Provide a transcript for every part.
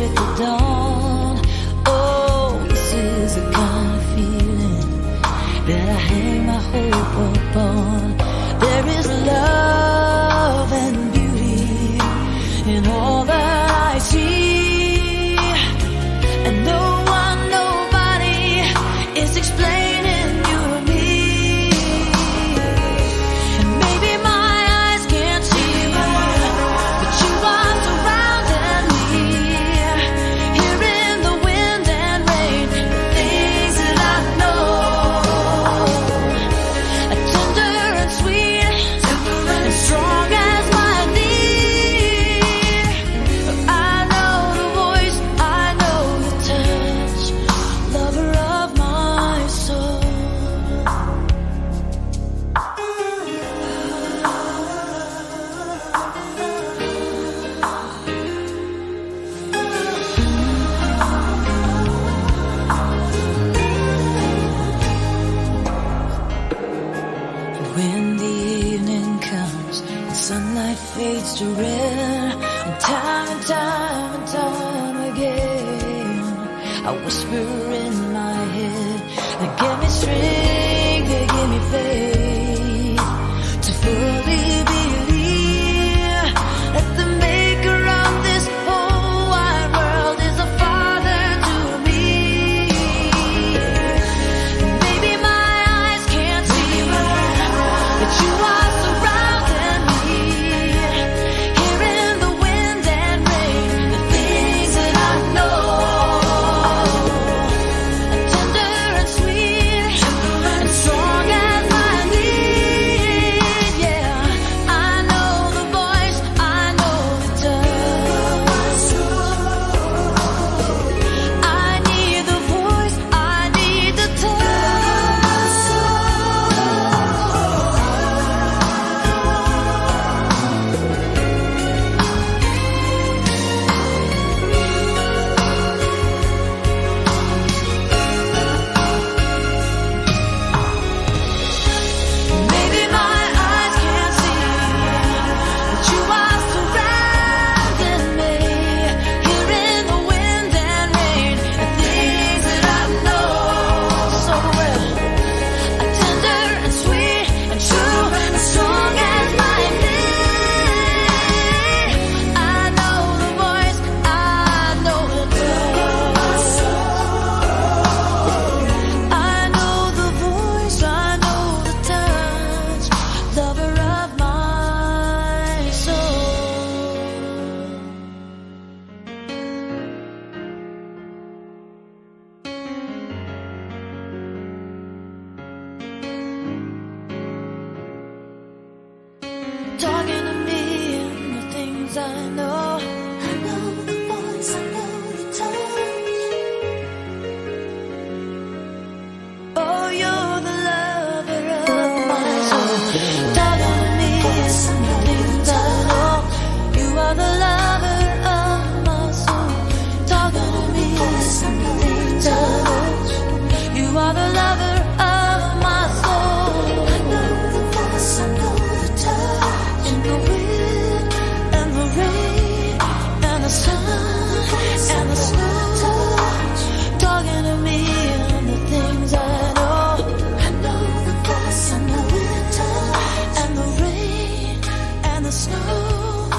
with the dawn. Oh, this is the kind of feeling that I hang my hope upon. There is love and beauty in all that I see. And no one, nobody is explaining you to me. And maybe my eyes can't see, but you are surrounding me. Here in the wind and rain, the things that I know are tender and sweet, and strong as my knee. I know the voice, I know the touch, lover of my soul. And when the evening comes, the sunlight fades to red, and time and time and time again, I whisper in my head, they give me strength, they give me faith to fully believe that the maker of this whole wide world is a father to me. Maybe my eyes can't see, but you are surrounding me. Here in the wind and rain, the things that I know are tender and sweet and strong as my need. Yeah, I know the voice, I know the touch. I need the voice, I need the touch. Maybe my eyes can't see, but you are surrounding me. Here in the wind and rain, the things that I know so well are tender and sweet and true and strong as my knee. I know the voice, I know the touch. I know the voice, I know the touch, lover of my soul. Talking to me and the things I know. I know the voice, I know the touch. Oh, you're the lover of my soul. Talking to me and the things I know. You are the lover of my soul. Talking to me and the things I know. You are the lover of my soul. I know the voice, I know the touch. In the wind and the rain and the sun and the snow. Talking to me and the things I know. I know the voice, I know the touch. And the rain and the snow.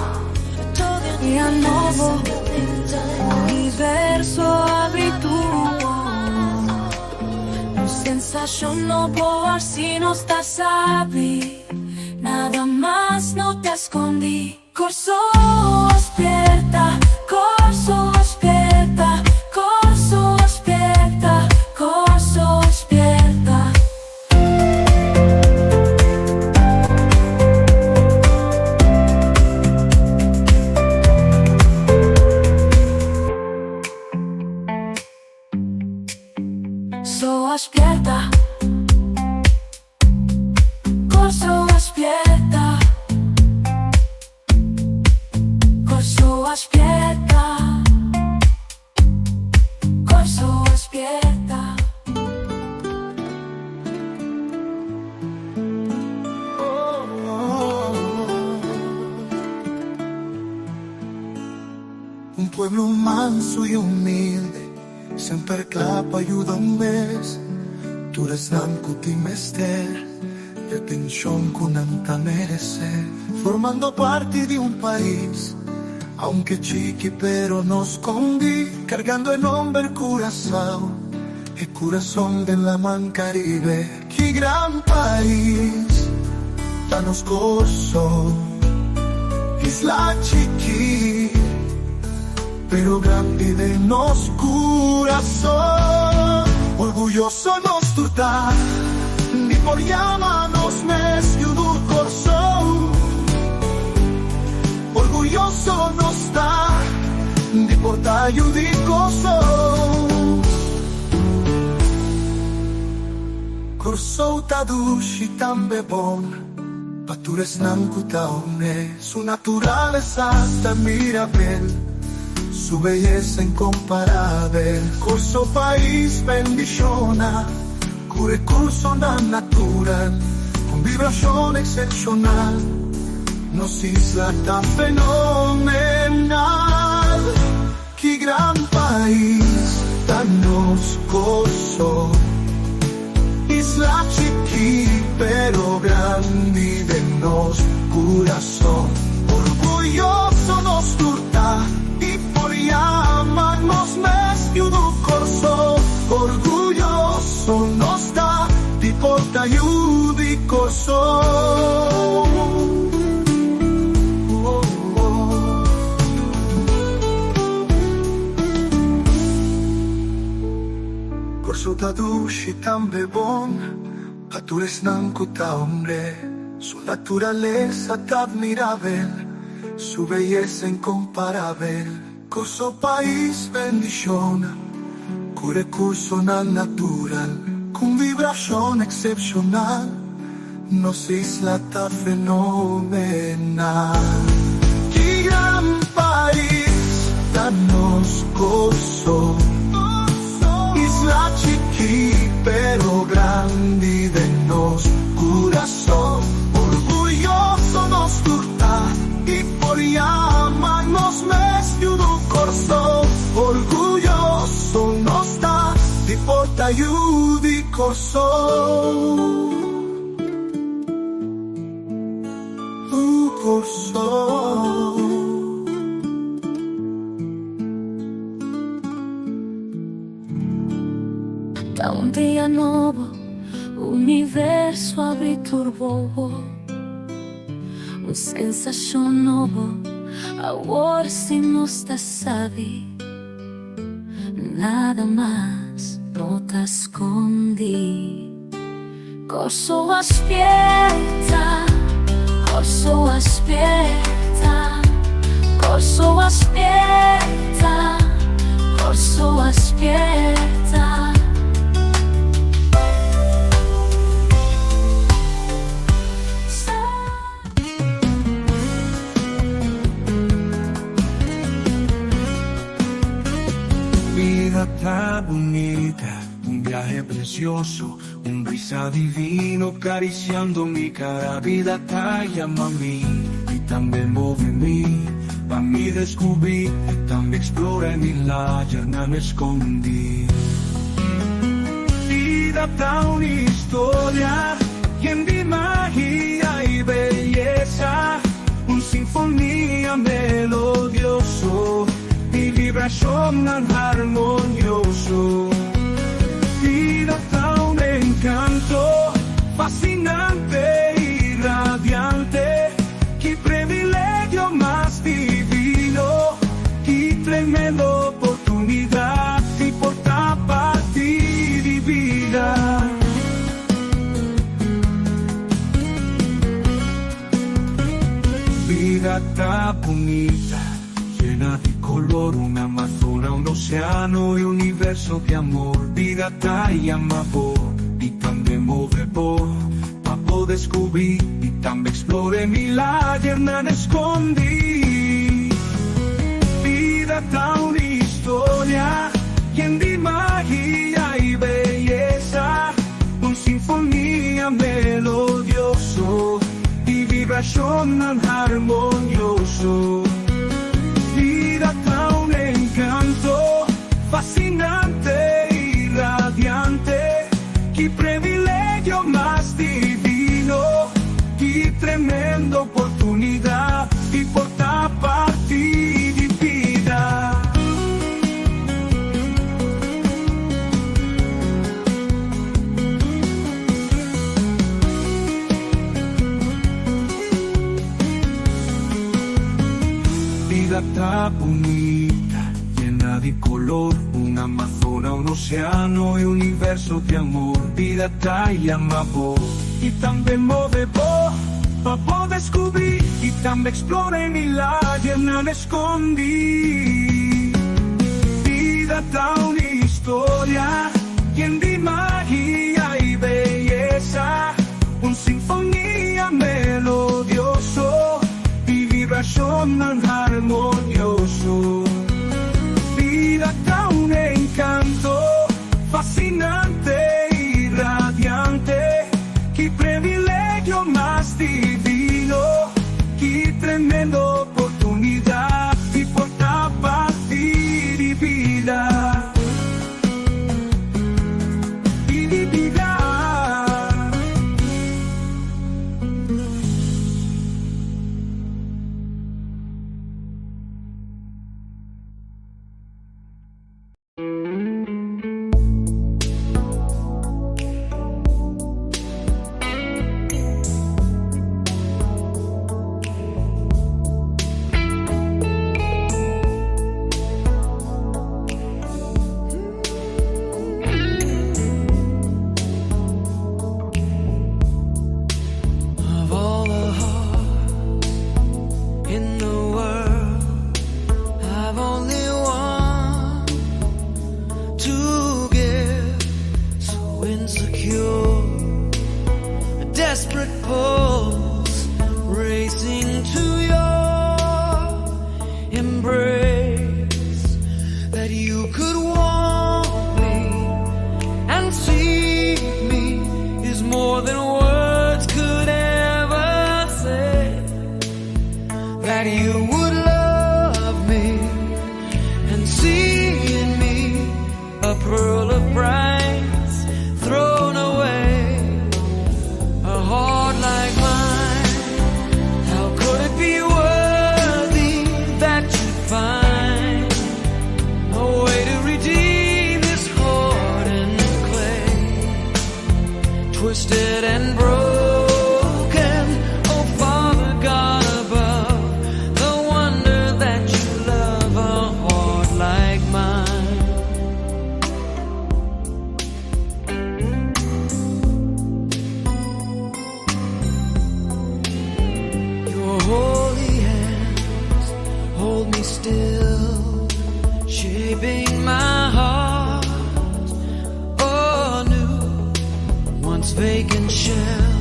Talking to Dia me nobo, and the things I know. Universo habri tur. Un sensashon nobo asina nos ta sabi. Nada mas no ta skondí. Kòrsou spièrta, Kòrsou spièrta, Kòrsou spièrta, Kòrsou spièrta. Kòrsou spièrta, Kòrsou spièrta, Kòrsou spièrta, Kòrsou spièrta. Un pueblo manso y I humilde, semper kla pa yuda un mes. Tur esnan ku tin mester e atenshon ku nan ta meresé. Formando parti di un pais, aunke chiki pero no skondí, kargando e nomber Curaçao, e kurason den laman Karibe. Ki gran pais ta nos Kòrsou, isla chikí pero grandi den nos kurason. Orguyoso nos tur ta di por yama nos mes yu di Kòrsou. Orguyoso nos ta di por ta yu di Kòrsou. Kòrsou ta dushi tambe bon pa tur esnan ku ta honr'é. Su naturalesa ta mirabel, su beyesa inkomparabel. Kòrsou pais bendishoná ku rekursonan natural, un vibrashon eksepshonal. Nos isla ta fenomenal. Ki gran pais ta nos Kòrsou. Isla chikí pero grandi den nos kurason. Orguyoso nos tur ta di por yama nos mes yu di Kòrsou. Orguyoso nos ta di por ta yu di Kòrsou. Kòrsou ta dushi tambe bon pa tur esnan ku ta hombre. Su naturalesa ta admirabel, su beyesa inkomparabel. Kòrsou pais bendishona ku rekursonan natural, ku un vibrashon eksepshonal. Nos isla ta fenomenal. Ki gran pais ta nos Kòrsou. Isla chikí pero grandi den nos kurason. Orguyoso nos tur ta i por yama nos mes yu di Kòrsou. Orguyoso nos ta di por ta yu di Kòrsou. Ta un dia nobo, universo abri tur wowo. Un sensashon nobo, awor si nos ta sabi. Nada mas no ta skondí. Kòrsou a spierta, Kòrsou a spierta, Kòrsou a spierta, Kòrsou a spierta. Bida ta bunita, un biahe precioso, un brisa divino cariciando mi cara. Bida ta yama mi y tambe move mi, pa mi descubri y tambe explora e milagernan escondi. Bida ta un historia yen di magia y beyesa, un sinfonia melodioso y vibracionnan harmonioso. Bida ta un encanto fascinante y radiante, ki privilegio mas divino, ki tremendo oportunidad di por ta parti di bida. Bida ta bunita, yena di color, un amazona, un oceano y universo di amor. Bida ta yama bo y tambe move bo, pa bo descubri y tambe explora e milagernan escondi. Bida ta un historia yen di magia y beyesa, un sinfonia melodioso y vibracionnan harmonioso. Bida ta un encanto. Fascinante y radiante. Ki privilegio mas divino. Ki tremendo oportunidad di por ta parti di bida. Bida ta bunita, yena di color, un Amazona, un oceano y universo di amor. Bida ta yama bo y tambe move bo, pa bo descubri y tambe explora e milagernan escondi. Bida ta un historia yen di magia y beyesa, un sinfonia melodioso y vibracionnan harmonioso. Bida ta un encanto fascinante y radiante. Ki privilegio mas divino, ki tremendo oportunidad di por ta parti di bida. Di bida. Of all the hearts in the world, I've only one to give. So insecure, a desperate pulse racing to your embrace. That you could want me and see me is more than words could ever say. That you would love me and see in me a pearl of price thrown away. A heart like mine, how could it be worthy that you'd find a way to redeem this hardened clay, twisted and broken? Oh, Father God above, the wonder that you love a heart like mine. Your holy hands hold me still, shaping my heart anew. Once vacant shell,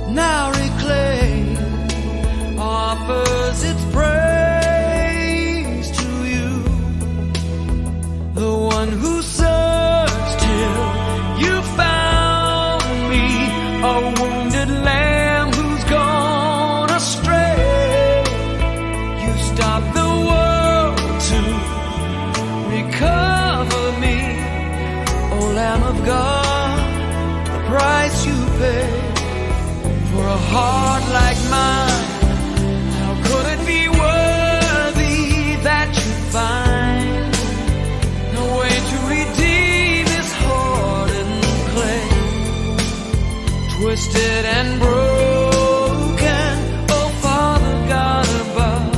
now reclaimed, offers its praise to you, the one who searched till you found me, a wounded lamb who's gone astray. You stopped the world to recover me, O Lamb of God, the price you paid for a heart like mine. How could it be worthy that you find no way to redeem this hardened clay, twisted and broken? Oh, Father God above,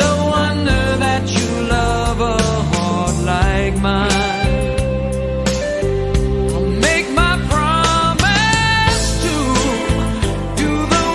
the wonder that you love a heart like mine. I'll make my promise to do the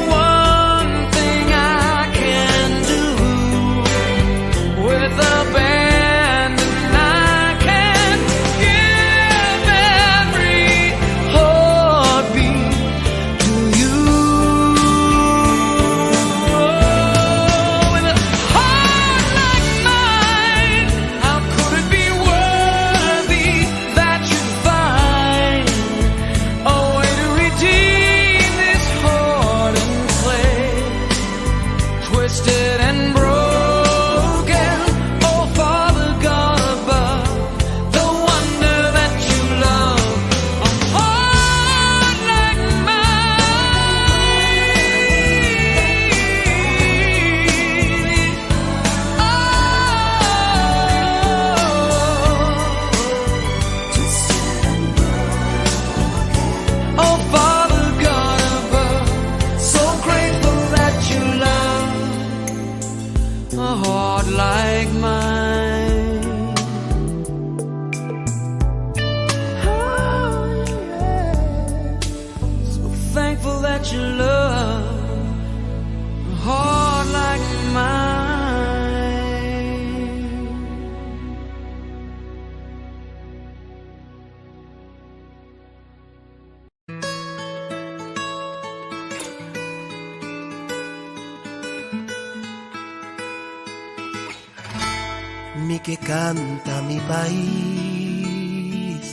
Mi ke kanta mi pais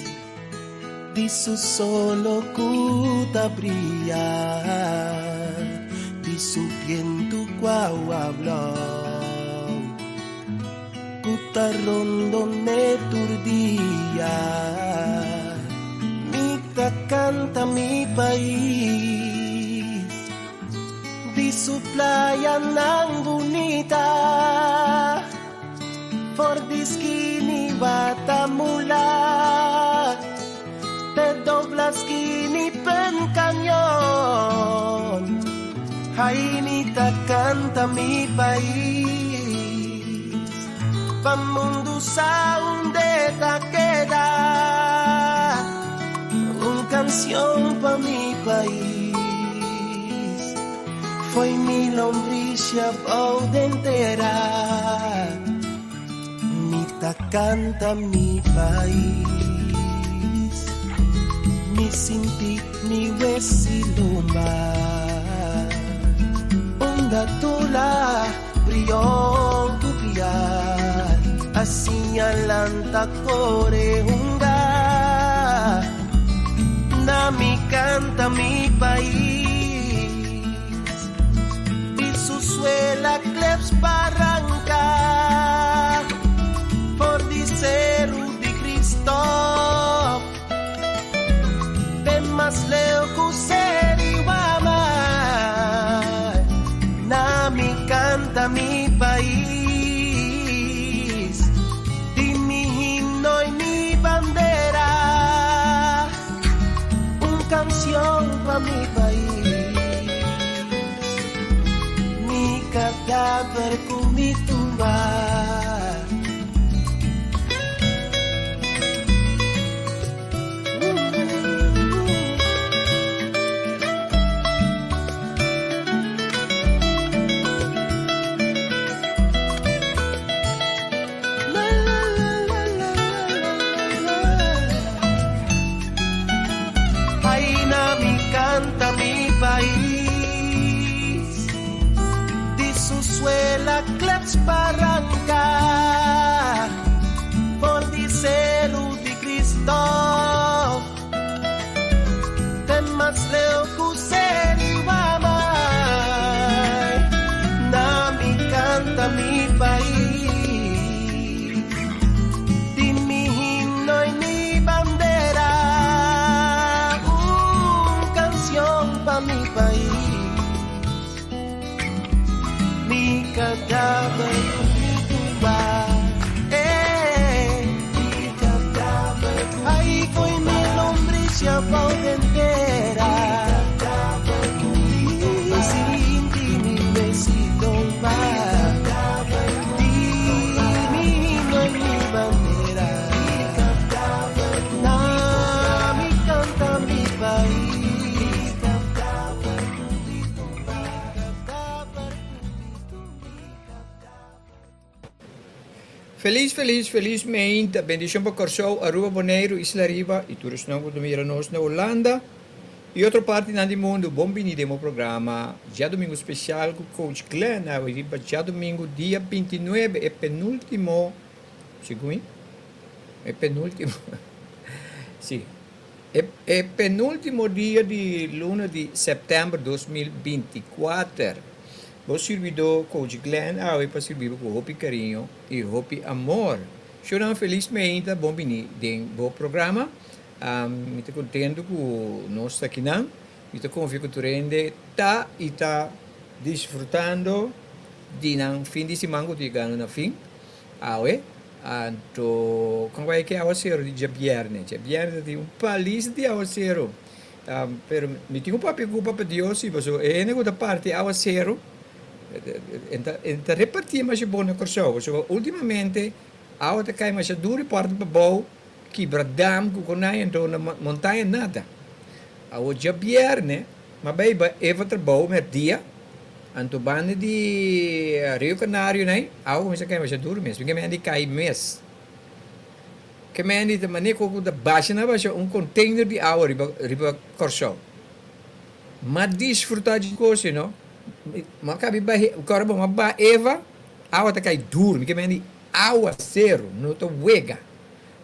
Di su solo ku ta bria Di su bientu ku awa blou Ku ta rondon'é tur dia Mi ta kanta mi pais Di su playanan bunita For di skini Watamula Te dobla skini Pen Cañon Ai mi ta kanta mi pais Pa mundu sa unda e ta keda Un kanshon pa mi pais Fo'i mi lombrisia bou den tera Mi ta kanta mi pais Mi sinti mi wes'i lomba Unda Tula, Brion ku Piar A siña lanta kore hunga Na mi kanta mi pais Di su suela kleps baranka For di seru di Kristof Te mas leu ku Seri Wamai Na mi kanta mi pais Di mi himno i mi bandera Un kanshon pa mi pais Mi kadaver ku mi tumba. Ai na mi kanta mi pais Di su suela kleps baranka For di seru di Kristof Te mas leu ku Seri Wamai Na mi kanta mi pais Di mi himno i mi bandera Un kanshon pa mi pais Mi kadaver ku mi tumba eh Mi kadaver ku mi Ai fo'i mi lombrisia bou den tera Mi kadaver ku mi tumba Sinti mi wes'i lomba Mi kadaver ku mi tumba Di mi himno i mi bandera Mi kadaver ku mi tumba Na mi kanta mi pais Mi kadaver ku mi tumba Felis felis felis meinta bendishon pa Kòrsou, Aruba, Boneiru, Isla Riba i tur esnan ku ta mira nos na Hulanda i otro partinan di mundu. Bon bini den bo programa Djadumingu Spesial ku Coach Glenn. Awe riba djadumingu dia bintinuebe e penultimo, segun mi, e penultimo, si, e e penultimo dia di luna di sèptèmber 2024. Bo sirbidó Coach Glenn awe pa sirbi bo ku hopi kariño i hopi amor. Shownan felis meinta bon bini den bo programa. Mi ta kontentu ku nos ta akinan. Mi ta konfia ku tur hende ta i ta disfrutando di nan fin di siman ku ta yegando na fin awe. Anto kon bai ke awaseru di djabièrnè? Djabièrnè ta tin un palis di awaseru. Pero mi tin un papia ku Papa Dios si, pasobra e hende ku ta parti awaseru e ta repartié masha bon na Kòrsou, pasobra ultimamente awa ta kai masha duru i parti pabou kibra dam ku konai anto na montaña nada. Awor djabièrnè m'a bai ba Eva trabou mèrdia anto banda di Rio Canario nai awa kuminsá kai masha duru mes, mi ke mende kai mes. Ke mende ta manera ku ta basha na basha un container di awa riba riba Kòrsou. M'a disfrutá dje kos ei no. M'a kabi bai kòrda bo m'a baha Eva, awa ta kai duru. Mi ke mende. Awaseru, no ta wega.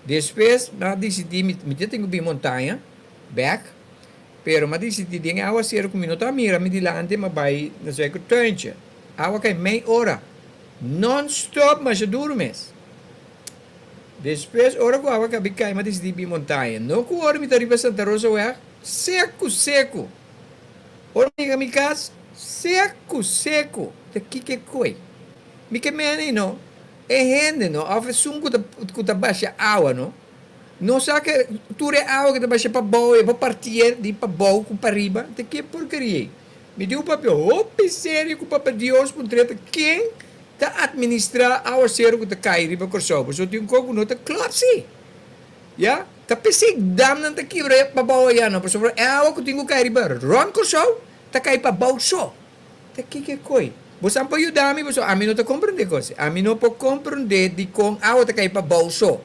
Despues mi a disidí, mi mi ta tin ku bin montaña bèk, pero mi a disidí den e awaseru ku mi no ta mira mi dilanti, mi a bai na Zuikertuintje. Awa kai mei ora, non stop, masha duru mes. Despues ora ku awa kabi kai, mi a disidí bin montaña. No ku ora mi ta riba Santa Rosaweg, seku seku. Ora mi yega mi kas, seku seku. Ta kiko e koi? Mi ke mene no, e hende no, of esun ku ta ku ta basha awa no, no sa ke tur e awa ke ta basha pabou e por partié di pabou ku pariba, ta ke porkeria ei? Mi di un papia hopi serio ku Papa Dios puntr'é ta ken ta administrá awaseru ku ta kai riba Kòrsou, pasobra tin un kos ku no ta klòp si, ya, ta p'esei damnan ta kibra pabou ayá no, pasobra e awa ku tin ku kai riba rònt Kòrsou ta kai pabou so. Ta kiko e koi? Bosan por yuda mi pasobra ami no ta komprendé kos. Ami no por komprendé dikon awa ta kai pa bou so.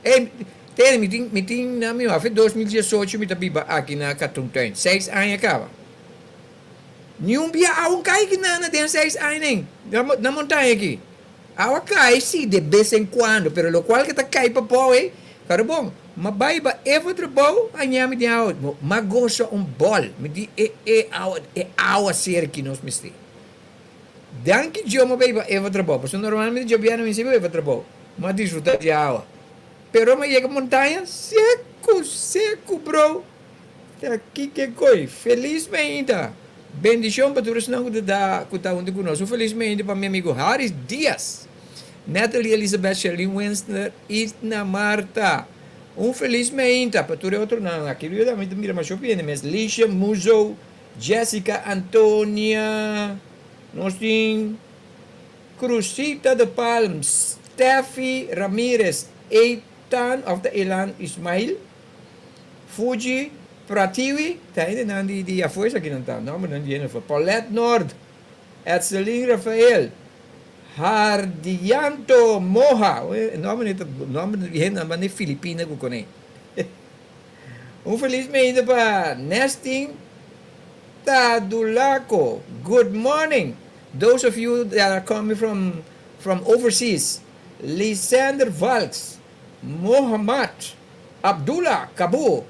Ey, tene, mi tin, mi tin na mi hofi 2018 mi ta biba aki na Katoentuin. Seis aña kaba. Niun bia awa un kai aki nana den seis aña nen, na, na montaña aki. Awa kai si de bes en kuando, pero lokual ke ta kai pa bou ey, karo bon. Ma bai ba Eva trabou, a ña mi den awa, ma gosa un bòl. Mi di e e awa, e awa serki nos mester. Danki Djo ma bai ba Eva trabou, pasobra normalmente djobièrnè mi sibi Eva trabou, ma disfruta di awa. Pero ma yega montaña, seku, seku bro. Ta kiko koi. Felis mainta. Bendicion pa tur esnan cu ta da cu ta hunto cu nos. Un felis mainta pa mi amigo Haris Diaz, Natalie Elizabeth, Sherlyn Winsner, Itna Marta. Un felis mainta pa tur e otronan. Aki lo yuda mi ta mira masho piende mes. Lisha Muzo, Jessica Antonia, nos tin Cruzita de Palm, Steffi Ramirez, Ethan of ta Elan Ismail. Fuji Pratiwi, ta hendenan di di afó esakinan ta, nòmbernan di hende afó, Paulette Nord, Edselyn Rafael, Hardianto Moha, e nòmbernan ta nòmber di hendenan banda di Filipina ku koné. Un felis meinda pa Nestin Tadulako, good morning those of you that are coming from from overseas, Lysander Valks, Mohamad Abdullah Kabu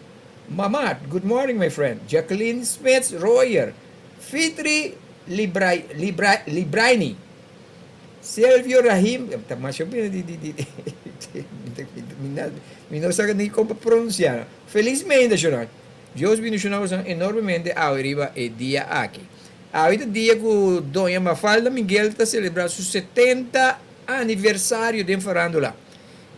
Mamad, good morning my friend, Jacqueline Smits Royer, Fitri Librai Librai Libraini, Silvio Rahim, ta masha bini di di di mi no sa ni kon pa pronuncia. Felismente shona, Dios bendiciona boso enormemente awe riba e dia aki. Awe ta dia ku Doña Mafalda Miguel ta celebra su 70 aniversario den farandula.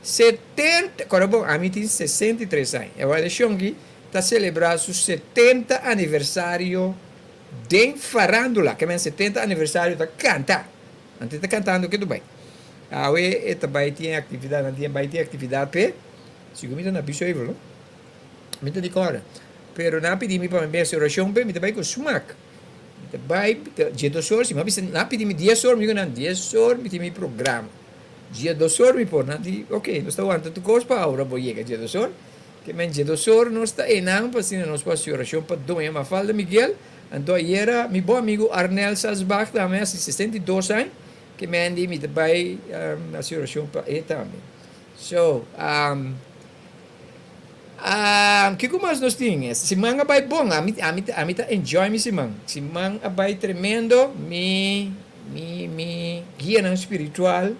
70, kòrda bon, ami tin 63 aña. E wardashon aki ta selebrá su 70 aniversario den farándula. Ke men 70 aniversario ta kanta. Antes ta kantando ke Dubai. Awe e ta bai tin aktividat, nan tin bai tin aktividat p'e. Sigur mi ta na Biesheuvel, no? Mi ta di kòrda. Pero nan a pidi mi pa mi bai hasi orashon p'e, mi ta bai ku smak. Mi ta bai, dje dos or, si mi a bisa, nan a pidi mi dies or, mi di ku nan dies or mi tin mi programa. Dje dos or mi por nan di ok nos ta wanta tur kos pa ora bo yega dje dos or ke men dje dos or nos ta einan pa asina nos por hasi orashon pa doña Mafalda Miguel anto ayera mi bon amigu Arnel Salsbach tambe hasi 62 aña ke men di mi ta bai hasi orashon pa e tambe so kiko mas nos tin siman a bai bon ami ami ami ta enjoy mi siman siman a bai tremendo mi Mi mi guianan spiritual,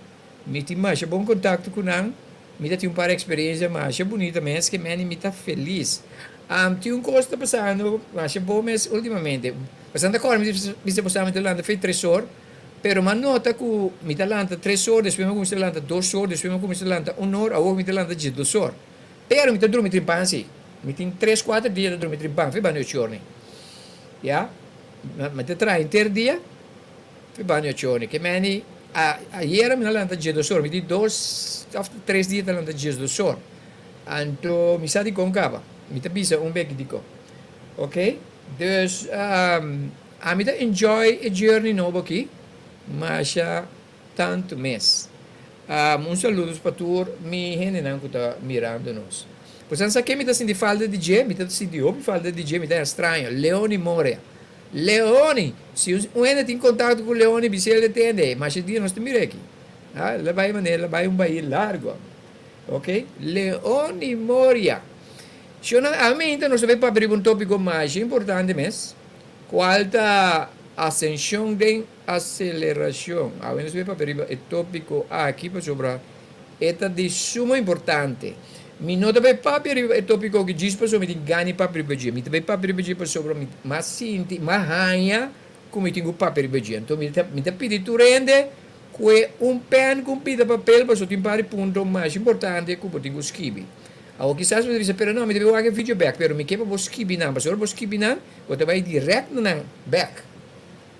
mi tin masha bon kontakto ku nan, mi ta tin un par eksperensia masha bunita mes ke meni mi ta felis. Tin un kos ta pasando masha bon mes ultimamente. Pasobra ta kòrda mi bisa bo sa mi ta lanta fe tres or, pero mi a nota ku mi ta lanta tres or, despues mi a kuminsá lanta dos or, despues mi a kuminsá lanta un or, awor mi ta lanta diesdos or. Pero mi ta drumi trimpan si. Mi tin tres kuater dia ta drumi trimpan, fe banda ocho or ni. Ya, mi ta traha henter dia. Fi baño choni. Ke meni a ayera mi a lanta diesdos or. Mi di dos of tres dia ta lanta diesdos or. Anto mi sa dikon kaba. Mi ta bisa un beki dikon. Ok. Dus ami ta enjoy e journey nobo aki masha tantu mes. Un saludos pa tur mi hendenan ku ta mirando nos. Pues nan sa ke mi ta sinti falta di dje? Mi ta sinti hopi falta di dje. Mi ta extraño. Leoni Moria. Leoni! Si un hende tin kontakto ku Leoni, bis'el de tende, masha dia nos ta mira aki. Ah, el a bai manera el a bai un bai largo. Ok, Leoni Moria. Shona, aminta nos ta bai papia riba un tópiko masha importante mes, kual ta asenshon den aselerashon. Awe nos ta bai papia riba e tópiko aki pasobra e ta di suma importante. Mi no ta bai papia riba e tópiko aki djis pasobra mi tin gana di papia riba dje. Mi ta bai papia riba dje pasobra mi mas sinti, mas haña ku mi tin ku papia riba dje. Anto mi ta mi ta pidi tur hende kue un pèn ku un pida papel pasobra tin par di punto mas importante ku bo tin ku skibi. Awor kisas bo ta bisa, pero no, mi ta bai wak e video bèk. Pero mi ke pa bo skibi nan pasobra ora bo skibi nan bo ta bai dirèkt na nan bèk.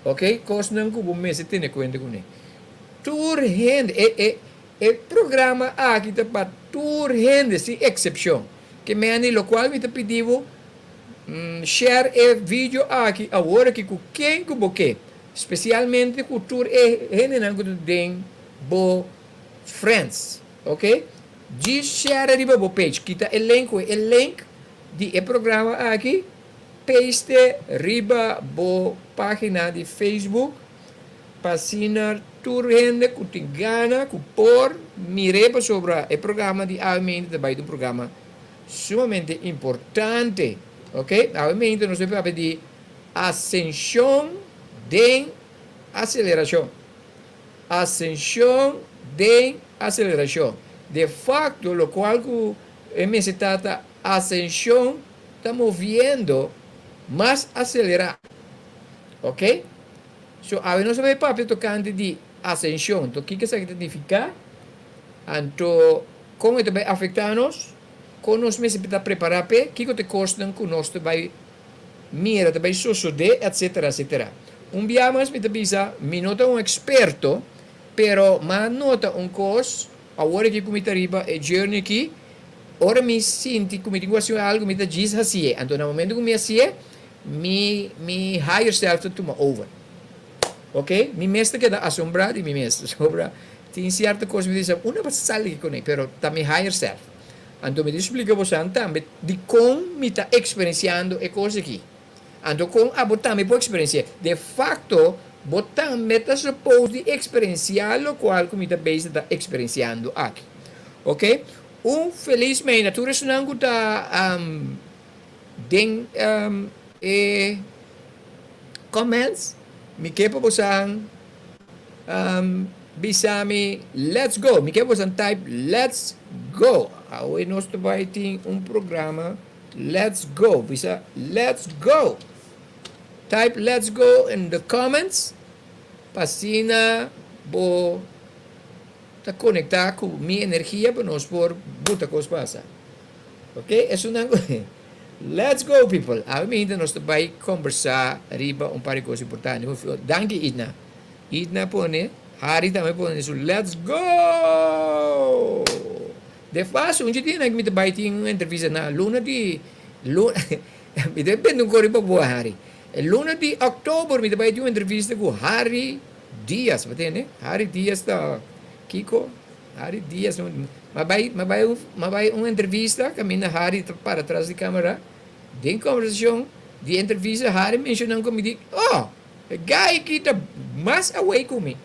Ok, kosnan ku bo mester tene kuenta kuné. Tur hende, e e e programa aki ta pa tur hende sin eksepshon. Ke meni lokual mi ta pidi bo share e video aki awor aki ku ken ku bo ke, spesialmente ku tur e hendenan ku ta den bo friends. Ok, djis share riba bo page, kita e link ku e link di e programa aki. Paste riba bo página di Facebook pa asina tur hende ku tin gana ku por mir'é pasobra e programa di awe mente ta bai ta un programa sumamente importante. Ok, awe mente nos ta papia di asenshon den aselerashon. Asenshon den aselerashon. De fakto lokual ku e mester ta ta asenshon ta moviendo mas acelerá. Ok? So awe nos a bai papia tocante di ascension. Anto kiko esaki ta nifica? Anto con e ta bai afecta nos? Con nos mester ta prepara p'e? Kiko ta e cosnan cu nos ta bai mira ta bai sosode? Etcetera, etcetera. Un bia mas mi ta bisa, mi no ta un experto, pero m'a nota un cos awor aki cu mi ta riba e journey aki, Ora mi sinti ku mi tin ku hasi algu, mi ta djis hasié. Anto na momento ku mi hasié, mi mi higher self ta tuma over. Ok? Mi mes ta keda asombrá di mi mes. Pasobra tin sierto kos mi ta bisa, unda bo sali kuné? Pero ta mi higher self. Anto mi ta splika bosan tambe dikon mi ta eksperensiando e kos aki. Anto kon abo tambe por eksperensi'é? De fakto, bo tambe ta supos di eksperensiá lokual ku mi ta bezig ta eksperensiando aki. Ok? Un felis mei na tur esunnan ku ta den e comments. Mi ke pa bosan bisa mi let's go. Mi ke pa bosan type let's go. Awe nos ta bai tin un programa let's go. Bisa let's go. Type let's go in the comments pa asina bo ta conecta cu mi energia pa nos por buta cos pasa. Ok, esunnan cu Let's go people! Awe minta nos ta bay combersa riba un par di cos importante. Danki Idna. Idna pone, Harry tambe pone su let's go! De paso, un dje dianan mi ta bay tin un entrevista na luna di luna mi ta bende un cos riba bo Harry. E luna di october mi ta bay tin un entrevista cu Harry Diaz, bo tende? Harry Diaz ta kiko? Harry Diaz, m'a bai, m'a bai un, m'a bai un entrevista kaminda Harry ta para tras di kamera. Den kombersashon di entrevista Harry menshonan ku mi di, Oh, e guy aki ta mas away ku mi.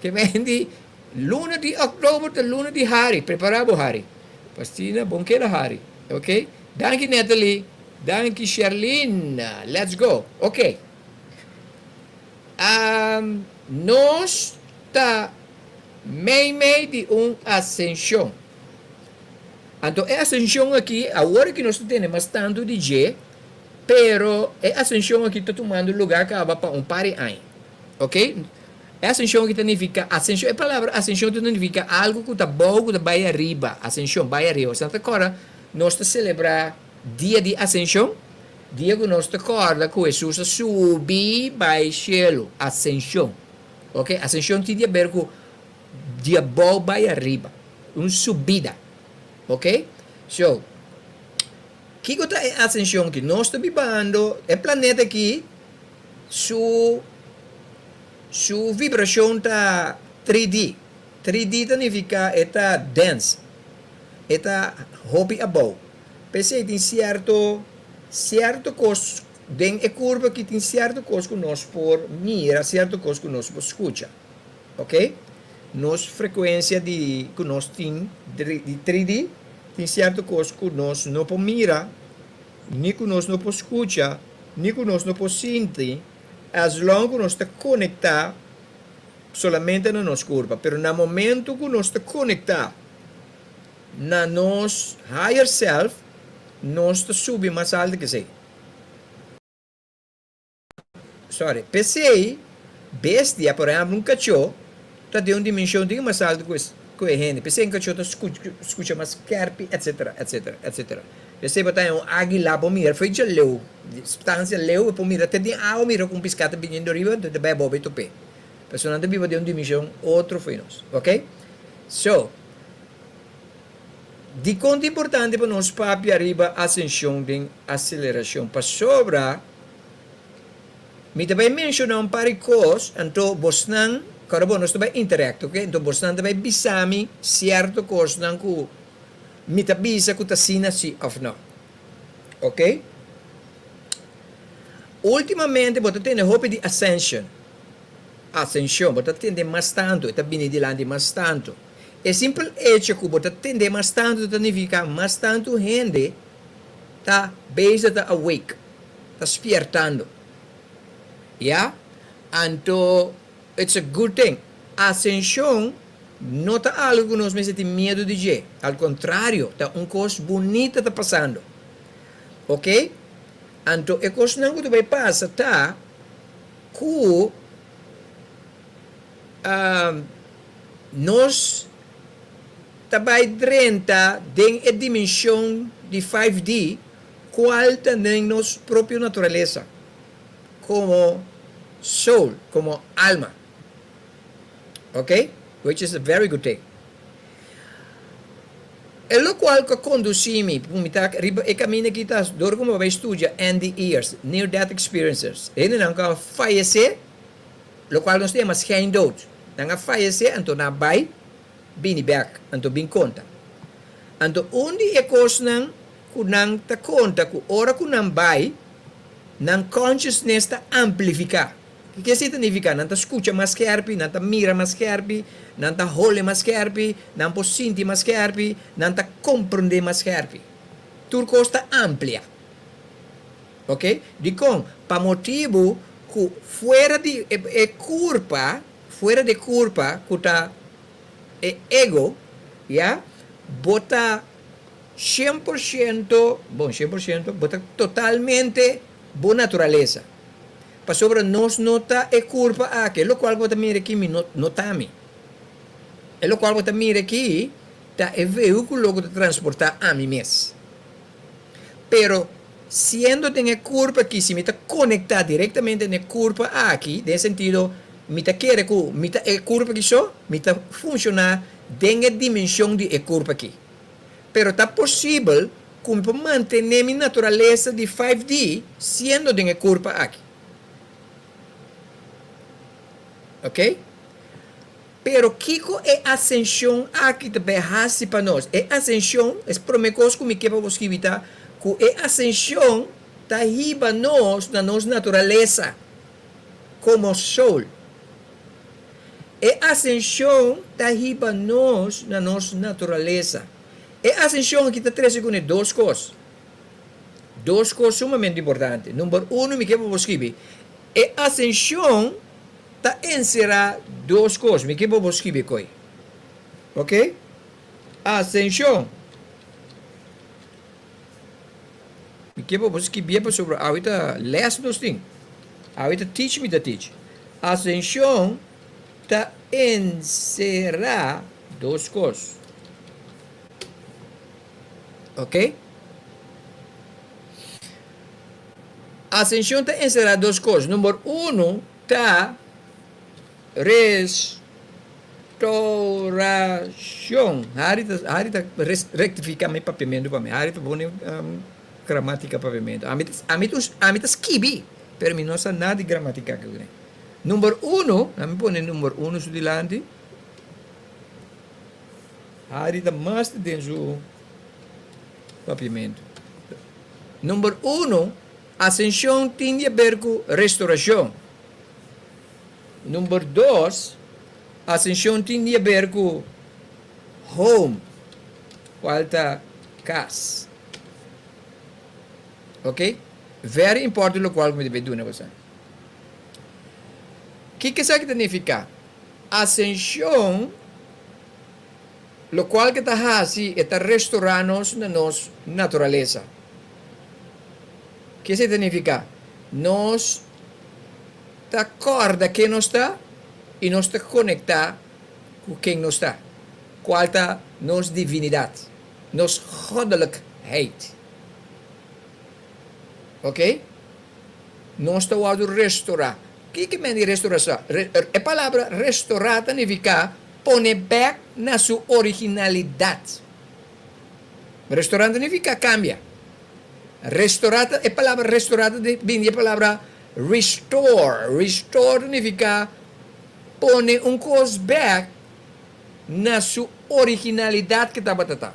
Ke men di, luna di òktober ta luna di Harry, prepará bo Harry. Pastina, bon keda Harry. Ok? Danki Natalie, danki Sherlyn. Let's go. Ok. Nos ta meimei di un asenshon. Anto e asenshon aki, awor aki nos ta tene mas tantu di dje, pero e asenshon aki ta tumando lugá kaba pa un par di aña. Ok? E asenshon aki ta nifiká, asenshon, e palabra asenshon ta nifiká algu ku ta bou ku ta bai ariba, asenshon, bai ariba. Osea ta kòrda nos ta selebrá Dia di Asenshon, dia ku nos ta kòrda ku Hesus a subi bai shelu, asenshon. Ok, asenshon tin di aber ku di abou bai ariba, un subida. Ok, so, kiko ta e asenshon aki? Nos ta bibando, e planeta aki su su vibrashon ta 3D. 3D ta nifiká e ta dense, e ta hopi abou. P'esei tin sierto sierto kos den e kurva aki tin sierto kos ku nos por mira, sierto kos ku nos por skucha. Ok? Nos frekuensia di ku nos tin di 3D tin sierto kos ku nos no por mira, ni ku nos no por skucha, ni ku nos no por sinti as long ku nos ta konektá solamente na nos kurpa. Pero na momento ku nos ta konektá na nos higher self, nos ta subi mas alto ke esei. Sorry. P'esei, bestia, por ehempel un kachó, ta den un dimenshon tin mas alto ku ku e hende. P'esei un kachó ta skucha mas skerpi, etsetera, etsetera, etsetera. P'esei bo ta haña un águila por mira fo'i dje leu, distansia leu, e por mira te den awa mira ku un piská ta biniendo riba, enton ta bai abou bai top'é. Pasobra nan ta biba den un dimenshon otro fo'i nos. Ok? So, dikon ta importante pa nos papia riba asenshon den aselerashon? Pasobra Mi ta bai menshoná un par di kos, anto bosnan, kòrda bo, nos ta bai interact, oke? Anto bosnan ta bai bisa mi sierto kosnan ku mi ta bisa ku ta asina si òf nò. Oke? Últimamente bo ta tende hopi di ascension, asenshon, bo ta tende mas tantu, e ta bini dilanti mas tantu. E simpel echo ku bo ta tende mas tantu ta nifiká mas tantu hende ta bezig ta awake. Ta spiertando. Ya? Anto it's a good thing. Asenshon no ta algo ku nos mester tin miedu di dje. Al kontrario, ta un kos bunita ta pasando. Ok? Anto e kosnan ku ta bai pasa ta ku nos ta bai drenta den e dimenshon di 5D Cual ta den nos propio naturalesa como soul, como alma. Ok? Which is a very good thing. E locual cu a conduci mi cu mi ta riba e caminda aki ta dor cu mi a bay studia NDE'ers, Near Death Experiencers. Hendenan cu a fayece, locual nos ta yama schijndood. Nan a fayece anto nan a bay bini bek, anto bin conta. Anto un di e cosnan ku nan ta konta ku ora ku nan bai, nan consciousness ta amplifiká. Kiko esei ta nifiká? Nan ta skucha mas skèrpi, nan ta mira mas skèrpi, nan ta hole mas skèrpi, nan por sinti mas skèrpi, nan ta komprondé mas skèrpi. Tur kos ta amplia. Oke? Dikon? Pa motibu ku fuera di e kurpa, fuera di e kurpa ku ta e ego, ya, bo ta 100%, bon, 100%, bo ta totalmente bo naturalesa. Pasobra nos no ta e kurpa aki. E lokual ku bo ta mira aki mi no no ta mi. E lokual bo ta mira aki ta e vehíkulo ku ta transportá ami mes. Pero siendo den e kurpa aki, si mi ta konektá direktamente na e kurpa aki, den e sentido mi ta kere ku mi ta e kurpa aki so, mi ta funshoná den e dimenshon di e kurpa aki. Pero ta posibel ku mi por mantené mi naturalesa di 5D siendo den e kurpa aki. Ok? Pero kiko e asenshon aki ta bai hasi pa nos? E asenshon, es promé kos ku mi ke pa bo skibi ta ku e asenshon ta hiba nos na nos naturalesa komo soul. E asenshon ta hiba nos na nos naturalesa. E asenshon aki ta trese kuné dos kos. Dos kos sumamente importante. Number uno, mi ke pa bo skibi, e asenshon ta enserá dos kos. Mi ke pa bo skibi koi. Ok? Asenshon. Mi ke pa bo skibié pasobra awe ta lès nos tin. Awe ta teach mi ta teach. Asenshon ta enserá dos kos. Ok? Asenshon ta enserá dos kos. Number uno ta Restoracion. Harry ta, Harry ta rectifica mi papiamento pa mi. Harry ta pone um, gramatica papiamento. Ami ta, ami ta, ami ta skibi, pero mi no sa nada di gramatica que kune. Number uno, ami pone number uno su dilanti. Harry ta mas den su papiamento. Number uno, ascension tin di haber cu restauracion. Number dos, Asenshon tin di haber ku home, kual ta kas. Ok? Very important lokual ku mi ta bay duna boso. Kiko esaki ta nifiká? Asenshon, lokual ku e ta hasi, e ta restorá nos na nos naturalesa. Ke esei ta nifiká? Nos ta kòrda ken nos ta i nos ta konektá ku ken nos ta, kual ta nos divinidat, nos goddelijkheid. Ok? Nos ta wòrdu restorá. Kiko men di restorashon? E palabra restorá ta nifiká pone bèk na su originalidat. Restorá no ta nifiká kambia. Restorá ta, e palabra restorá ta bini di e palabra restore. Restore ta nifiká pone un kos bèk na su originalidat ke tabata ta.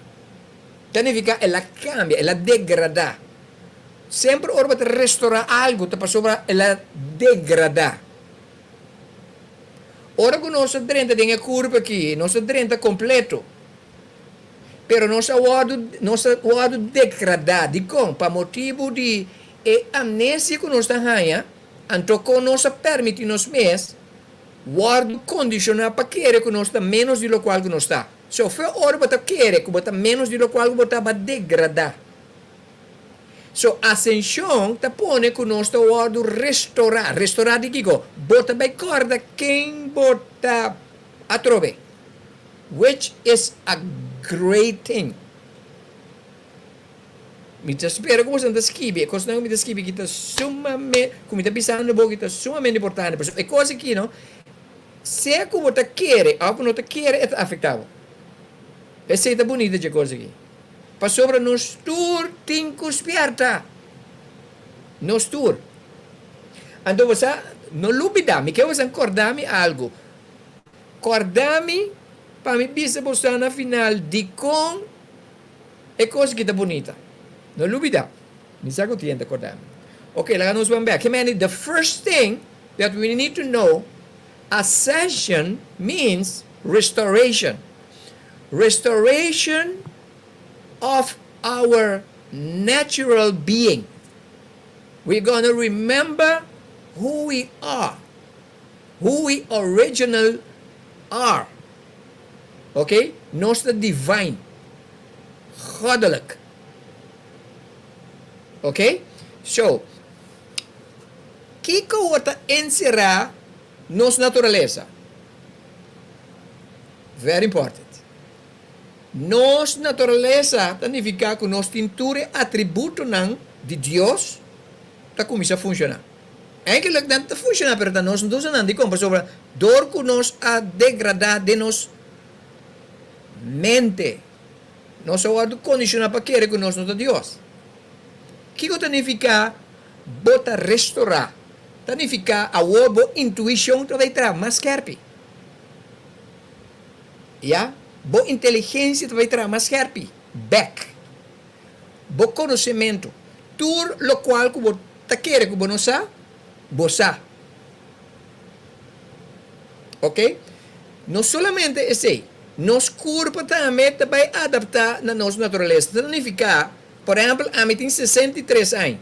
Ta nifiká el a kambia, el a degradá. Semper ora bo ta restorá algu ta pasobra el a degradá. Ora ku nos a drenta den e kurpa aki, nos a drenta kompleto. Pero nos a wòrdu, nos a wòrdu degradá. Dikon? Pa motibu di e amnesia ku nos ta haña, anto kon nos a pèrmití nos mes wòrdu kondishoná pa kere ku nos ta ménos di lokual ku nos ta. So, fe ora bo ta kere ku bo ta ménos di lokual ku bo ta, bo a degradá. So, asenshon ta pone ku nos ta wòrdu restorá. Restorá di kiko? Bo ta bai kòrda ken bo ta atrobe. Which is a great thing. Mi ta spera ku boso ta skibi e kosnan ku mi ta skibi aki ta sumamente, ku mi ta bisando bo aki ta sumamente importante. Pasobra e kos aki no, sea ku bo ta kere òf bo no ta kere e ta afektá bo. Esei ta bunita dje kos aki. Pasobra nos tur tin ku spièrta. Nos tur. Anto bo sa, no lubidá, mi ke boso kòrda mi algu. Kòrda mi pa mi bisa boso na final dikon e kos aki ta bunita. No lubida. Mi sa ku tin hende ta kòrda mi. Ok, laga nos ban bèk. He the first thing that we need to know, ascension means restoration. Restoration of our natural being. We're gonna remember who we are. Who we original are. Ok, nos ta divine, goddelijk. Ok, so, kiko awor ta enserá nos naturalesa? Very important. Nos naturalesa ta nifiká ku nos tin tur e atributonan di Dios ta kuminsá funshoná. Eigenlijk nan ta funciona pero ta nos no ta usa nan dikon pasobra dor ku nos a degrada den nos mente nos a wòrdu kondishona pa kere ku nos no ta Dios. Kiko ta nifiká bo ta restorá? Ta nifiká awor bo intuishon ta bai traha mas skèrpi. Ya, bo inteligensia ta bai traha mas skèrpi bèk. Bo konosementu. Tur lokual ku bo ta kere ku bo no sa, bo sa. Ok? No solamente esei, nos kurpa tambe ta bai adaptá na nos naturalesa. Ta nifiká, por ehèmpel, ami tin 63 aña.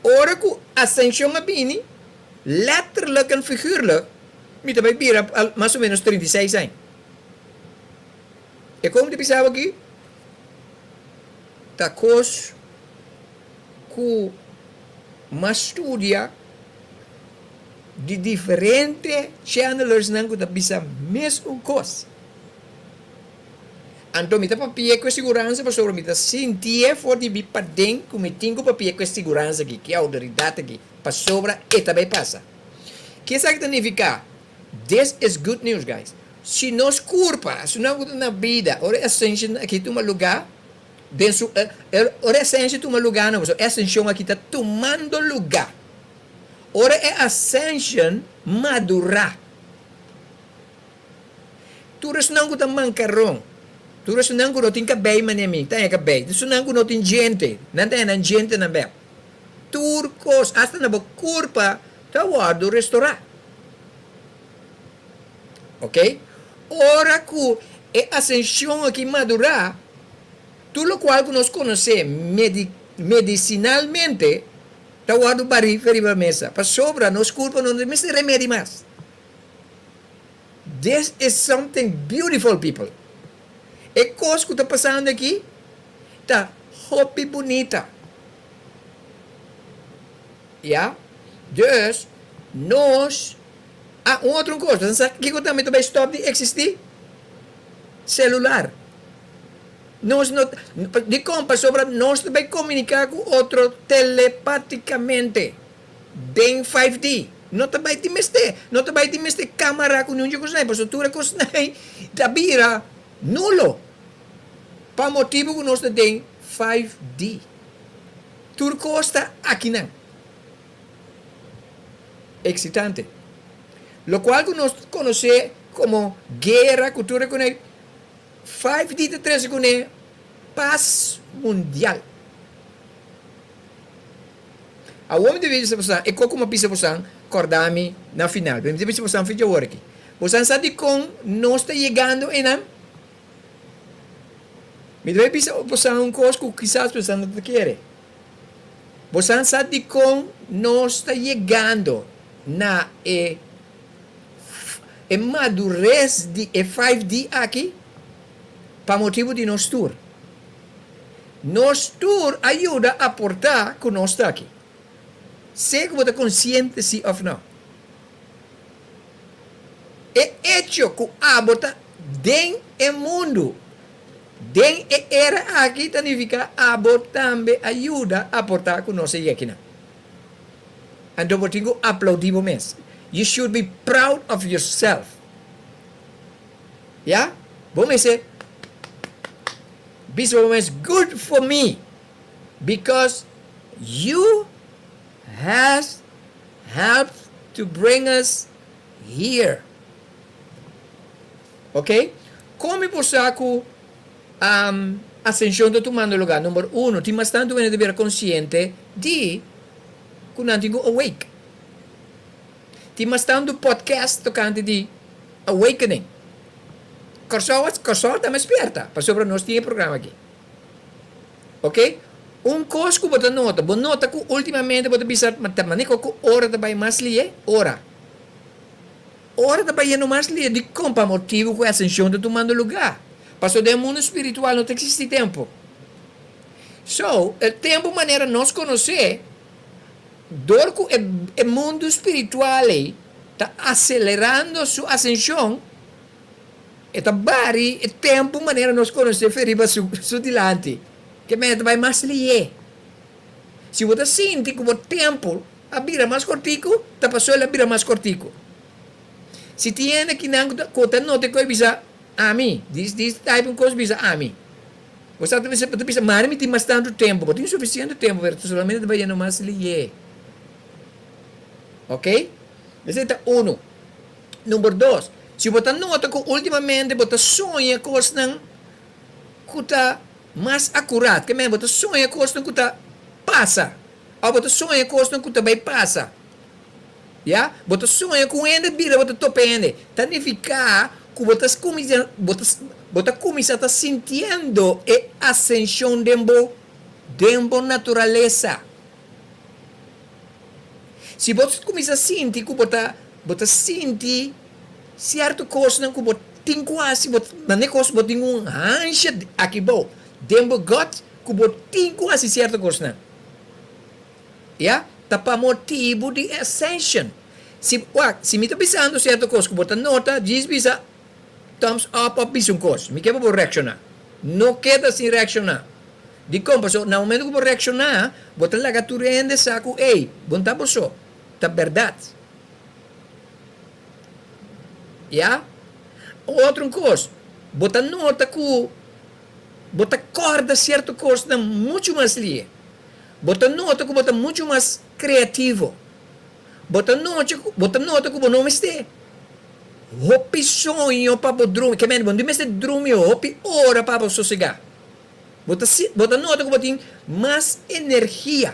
Ora ku Asenshon a bini, letterlijk en figuurlijk, mi ta bai bira mas o ménos 36 aña. E kon mi ta bisa bo aki? Ta kos ku mas studia di diferente channelersnan ku ta bisa mes un kos. Anto mi ta papia ku e siguransa pasobra mi ta sintié for di mi paden ku mi tin ku papia ku e siguransa aki, ku e outoridat aki, pasobra e ta bai pasa. Ke esaki ta nifiká? This is good news guys. Si nos kurpa, asina ku ta na bida, ora e ascension aki tuma lugá, Den su ora e asension tuma lugá no, pasobra e asension aki ta tumando lugá. Ora e asension madurá, tur esnan ku ta mankaron, tur esnan ku no tin kabei manera mi ta haña kabei, tur esnan ku no tin djente, nan ta haña nan djentenan bèk. Tur kos, asta na bo kurpa ta wòrdu restorá. Ok? Ora ku e asenshon aki madurá, tur lokual ku nos konosé medisinalmente ta wòrdu barí fe riba mesa, pasobra nos kurpo no mester remedi mas. This is something beautiful people. E kos ku ta pasando aki ta hopi bunita. Ya. Dus, nos, ah, un otro kos, boso sa kiko tambe ta bai stòp di eksistí? Selular. Nos no, dikon? Pasobra nos ta bai komuniká ku otro telepátikamente den 5D. No ta bai tin mester, no ta bai tin mester kámara ku niun dje kosnan ei, pasobra tur e kosnan ei ta bira nulo pa motibu ku nos ta den 5D. Tur kos ta akinan. Eksitante. Lokual ku nos konosé komo guera ku tur e kuné, 5D ta trese kuné pas mundial. Awor mi ta bisa bosan, e kos ku mi a bisa bosan, kòrda mi na final. Pero mi ta bisa bosan for dje awor aki. Bosan sa dikon nos ta yegando einan? Mi ta bai bisa bosan un kos ku kisas bosan no ta kere. Bosan sa dikon nos ta yegando na e e madures di e 5D aki? Pa motibu di nos tur. Nos tur a yuda aportá ku nos ta aki. Sea ku bo ta konsiente si òf no. E echo ku abo ta den e mundu den e era aki ta nifiká abo tambe a yuda aportá ku nos e yekinan. Anto bo tin ku aplaudí bo mes. You should be proud of yourself. Ya? Bo mester bisa bo mes good for me because you has helped to bring us here. Ok? Kon mi por sa ku asenshon ta tumando lugá? Number uno, tin mas tantu hende ta bira konsiente di ku nan tin ku awake. Tin mas tantu podcast tokante di awakening. Kòrsou, Kòrsou ta mes spierta pasobra nos tin e programa aki. Ok? Un kos ku bo ta nota, bo nota ku ultimamente bo ta bisa, ma ta manera ku ora ta bai mas lihe? Ora. Ora ta bai yendo mas lihe. Dikon? Pa motibu ku e asenshon ta tumando lugá. Pasobra den e mundu spiritual no ta eksistí tempu. So, e tempu manera nos konosé, dor ku e e mundu spiritual ei ta aselerando su asenshon, E ta bari e tempu manera nos konosé fe riba su su dilanti. Ke mester ta bai mas lihé. Si bo ta sinti ku bo tempu a bira mas kortiku, ta pasó el a bira mas kortiku. Si tin hende kinan ku ta ku ta nota e kos bisa ami, dis dis type un kos bisa ami. Bo sa ta bisa bo ta bisa mari mi tin mas tantu tempu, bo tin sufisiente tempu pero ta solamente ta bai yendo mas lihé. Oke? Esei ta unu. Number dos, si bo ta nota ku ultimamente bo ta soña kosnan ku ta mas akurat, ke men bo ta soña kosnan ku ta pasa òf bo ta soña kosnan ku ta bai pasa, ya, bo ta soña ku un hende bira bo ta topa hende, ta nifiká ku bo ta kuminsá bo ta bo ta kuminsá ta sintiendo e asenshon den bo den bo naturalesa. Si bo kuminsá sinti ku bo ta bo ta sinti sierto kosnan ku bo tin ku hasi, bo mane kos bo tin un hansha aki bou den bo gut ku bo tin ku hasi sierto kosnan. Ya, ta pa motibu di ascension. Si, wak, si mi ta bisando sierto kos ku bo ta nota, djis bisa thumbs up òf bisa un kos. Mi ke pa bo reakshoná. No keda sin reakshoná. Dikon? Pasobra na momento ku bo reakshoná, bo ta laga tur hende sa ku, ey, bo no ta bo so. Ta bèrdat. Ya? Otro un kos, bo ta nota ku bo ta kòrda sierto kosnan muchu mas lihe. Bo ta nota ku bo ta muchu mas kreativo. Bo ta nochi bo ta nota ku bo no mester hopi soño pa bo drumi. Ke mende, bo no mester drumi hopi ora pa bo sosegá. Bo ta si, bo ta nota ku bo tin mas energia.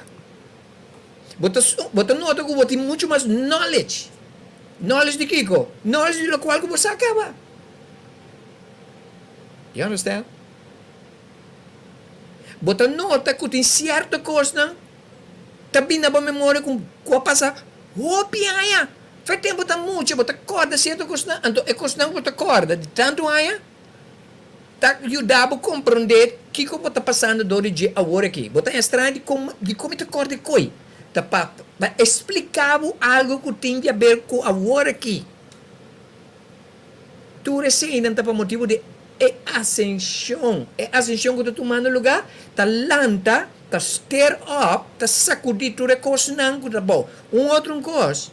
Bo ta bo ta nota ku bo tin muchu mas knowledge. Knowledge di kiko? Knowledge di lokual ku bo sa kaba. You understand? Bo ta nota ku tin sierto kosnan ta bin na bo memoria ku ku a pasa hopi aña. Fe tempu ta mucha bo ta kòrda sierto kosnan, anto e kosnan ku bo ta kòrda di tantu aña ta yuda bo komprondé kiko bo ta pasando dor di dje awor aki. Bo ta estraña di kon di kon mi ta kòrda e koi. Ta pa pa espliká bo algu ku tin di aber ku awor aki. Tur eseinan ta pa motibu di e asenshon. E asenshon ku ta tumando lugá ta lanta, ta stir up, ta sakudí tur e kosnan ku ta bou. Un otro un kos,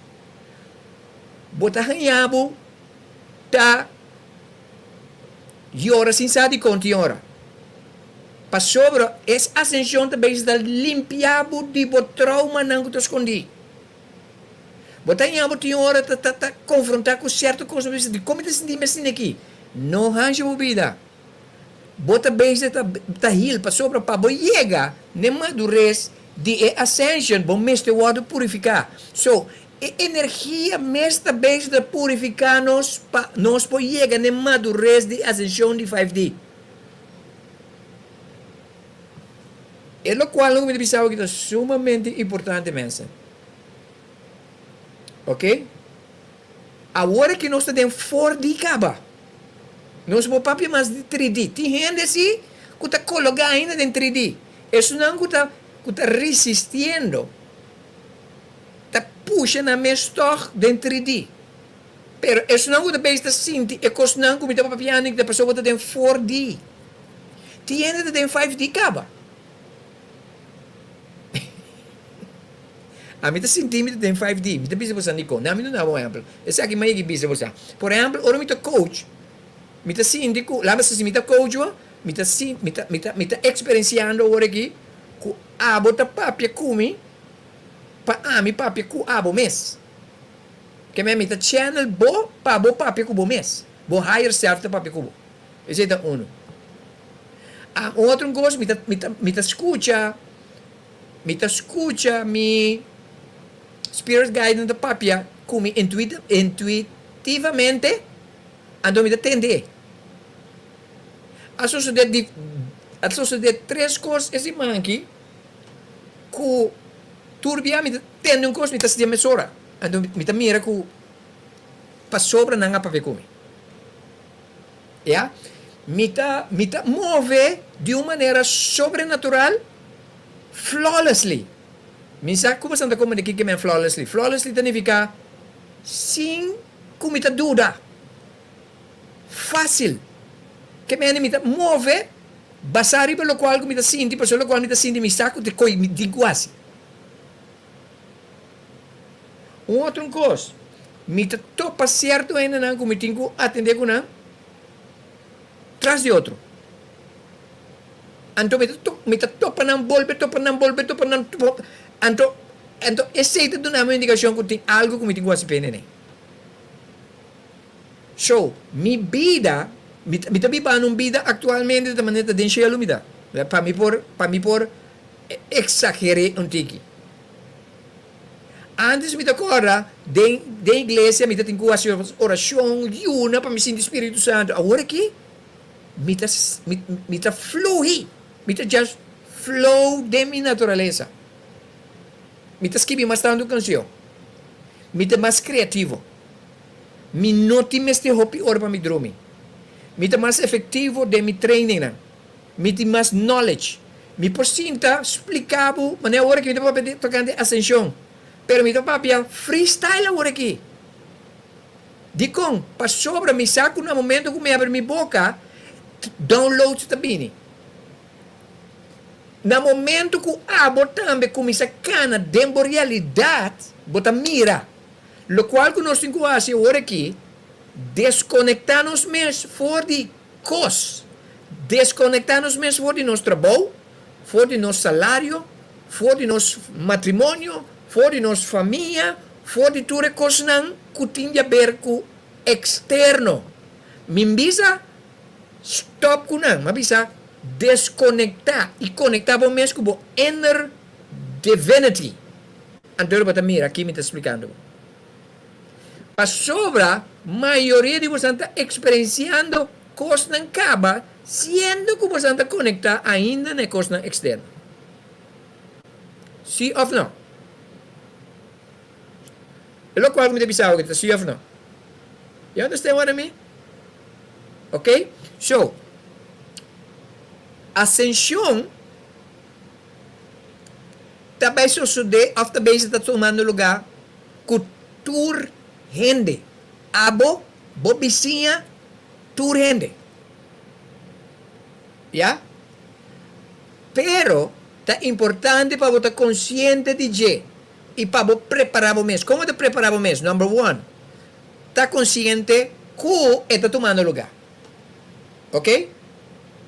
bo ta haña bo ta yora sin sa dikon tin ora. Pasobra es asenshon ta bezig ta limpia bo di bo traumanan ku ta skondí. Bo ta ña bo tin ora ta ta ta konfrontá ku sierto kos, bo bisa, dikon mi ta sinti mi asina aki? No hansha bo bida. Bo ta bezig ta ta heal pasobra pa bo yega n'e madures di e ascension bo mester wòrdu purifiká. So, e energia mes ta bezig ta purifiká nos pa nos por yega n'e madures di ascension di 5D. E lokual ku mi ta bisa aki ta sumamente importante mensen. Ok? Awor aki nos ta den 4D kaba. Nos por papia mas di 3D. Tin hende si ku ta kologá ainda den 3D. Esunnan ku ta ku ta resistiendo ta pusha nan mes tòg den 3D. Pero esunnan ku ta bezig ta sinti e kosnan ku mi ta papiando ta pasobra bo ta den 4D. Tin hende ta den 5D kaba. Ami ta sinti mi ta den 5D. Mi ta bisa boso dikon. Na mi duna bo un ehempel. Esaki mi a yega bisa boso. Por ehempel, ora mi ta coach, mi ta sinti ku, laat me si mi ta coach bo, mi ta sinti, mi ta, mi ta, mi ta eksperensiando awor aki ku abo ta papia ku mi pa ami papia ku abo mes. Ke men mi ta channel bo pa bo papia ku bo mes. Bo higher self ta papia ku bo. Esei ta unu. Ah, un otro kos, mi ta, mi ta, mi ta skucha. Mi ta skucha mi spirit guide ta papia ku mi intuitivamente, anto mi ta tende e. A sosode di a sosode tres kos e siman aki ku tur bia mi ta tende un kos mi ta siña mesora, anto mi ta mira ku pasobra nan a papia ku mi. Ya. Mi ta, mi ta move di un manera sobrenatural, flawlessly. Mi sa ku boso ta komprende kiko men flawlessly. Flawlessly ta nifiká sin ku mi ta duda. Fásil. Ke mende mi ta move basá riba lokual ku mi ta sinti, pasobra lokual mi ta sinti mi sa ku ta ko'i mi di guasi. Un otro kos, mi ta topa sierto hendenan ku mi tin ku atendé ku nan tras di otro. Anto mi ta mi ta topa nan, bolbe topa nan, bolbe topa nan, anto anto esei ta duna mi un indikashon ku tin algu ku mi tin ku hasi p'e nene. So, mi bida, mi ta mi ta bibando un bida aktualmente ta manera ta den shelu mi ta. Pa mi por pa mi por eksager'é un tiki. Antes mi ta kòrda den den iglesia mi ta tin ku hasi orashon, yuna pa mi sinti Spiritu Santu. Awor aki mi ta mi mi ta fluhi, mi ta just flow den mi naturalesa. Mi ta skibi mas tantu kansion, mi ta mas kreativo, mi no tin mester hopi ora pa mi drumi, mi ta mas efektivo den mi trainingnan. Mi tin mas knowledge. Mi por sinta splica bo manera awor aki mi ta papia di tocante ascension. Pero mi ta papia freestyle awor aki. Dicon? Pasobra mi sa cu na momento cu mi abri mi boca, downloads ta bini. Na momento cu abo tambe cuminsa cana den bo realidad, bo ta mira. Locual cu nos tin cu haci awor aki, desconecta nos mes for di Kos, Deskonektá nos mes for di nos trabou, for di nos salario, for di nos matrimonio, for di nos famia, for di tur e kosnan ku tin di aber ku eksterno. Mi bisa stòp ku nan, mi a bisa deskonektá i konektá bo mes ku bo inner divinity. Anto bo ta mira ki mi ta splikando bo. Pasobra mayoria di bosan ta eksperensiando kosnan kaba. Siendo ku boso ta konektá ainda na e kosnan eksterno. Sí òf no? E lokual ku mi ta bisa awe ta sí òf no? You understand what I mean? Ok? So, asenshon ta bai sosodé òf ta bezig ta tumando lugá ku tur hende. Abo, bo bisiña, tur hende. Ya? Pero ta importante pa bo ta konsiente di dje i pa bo prepará bo mes. Kon bo ta prepará bo mes? Number one, ta konsiente ku e ta tumando lugá. Oke?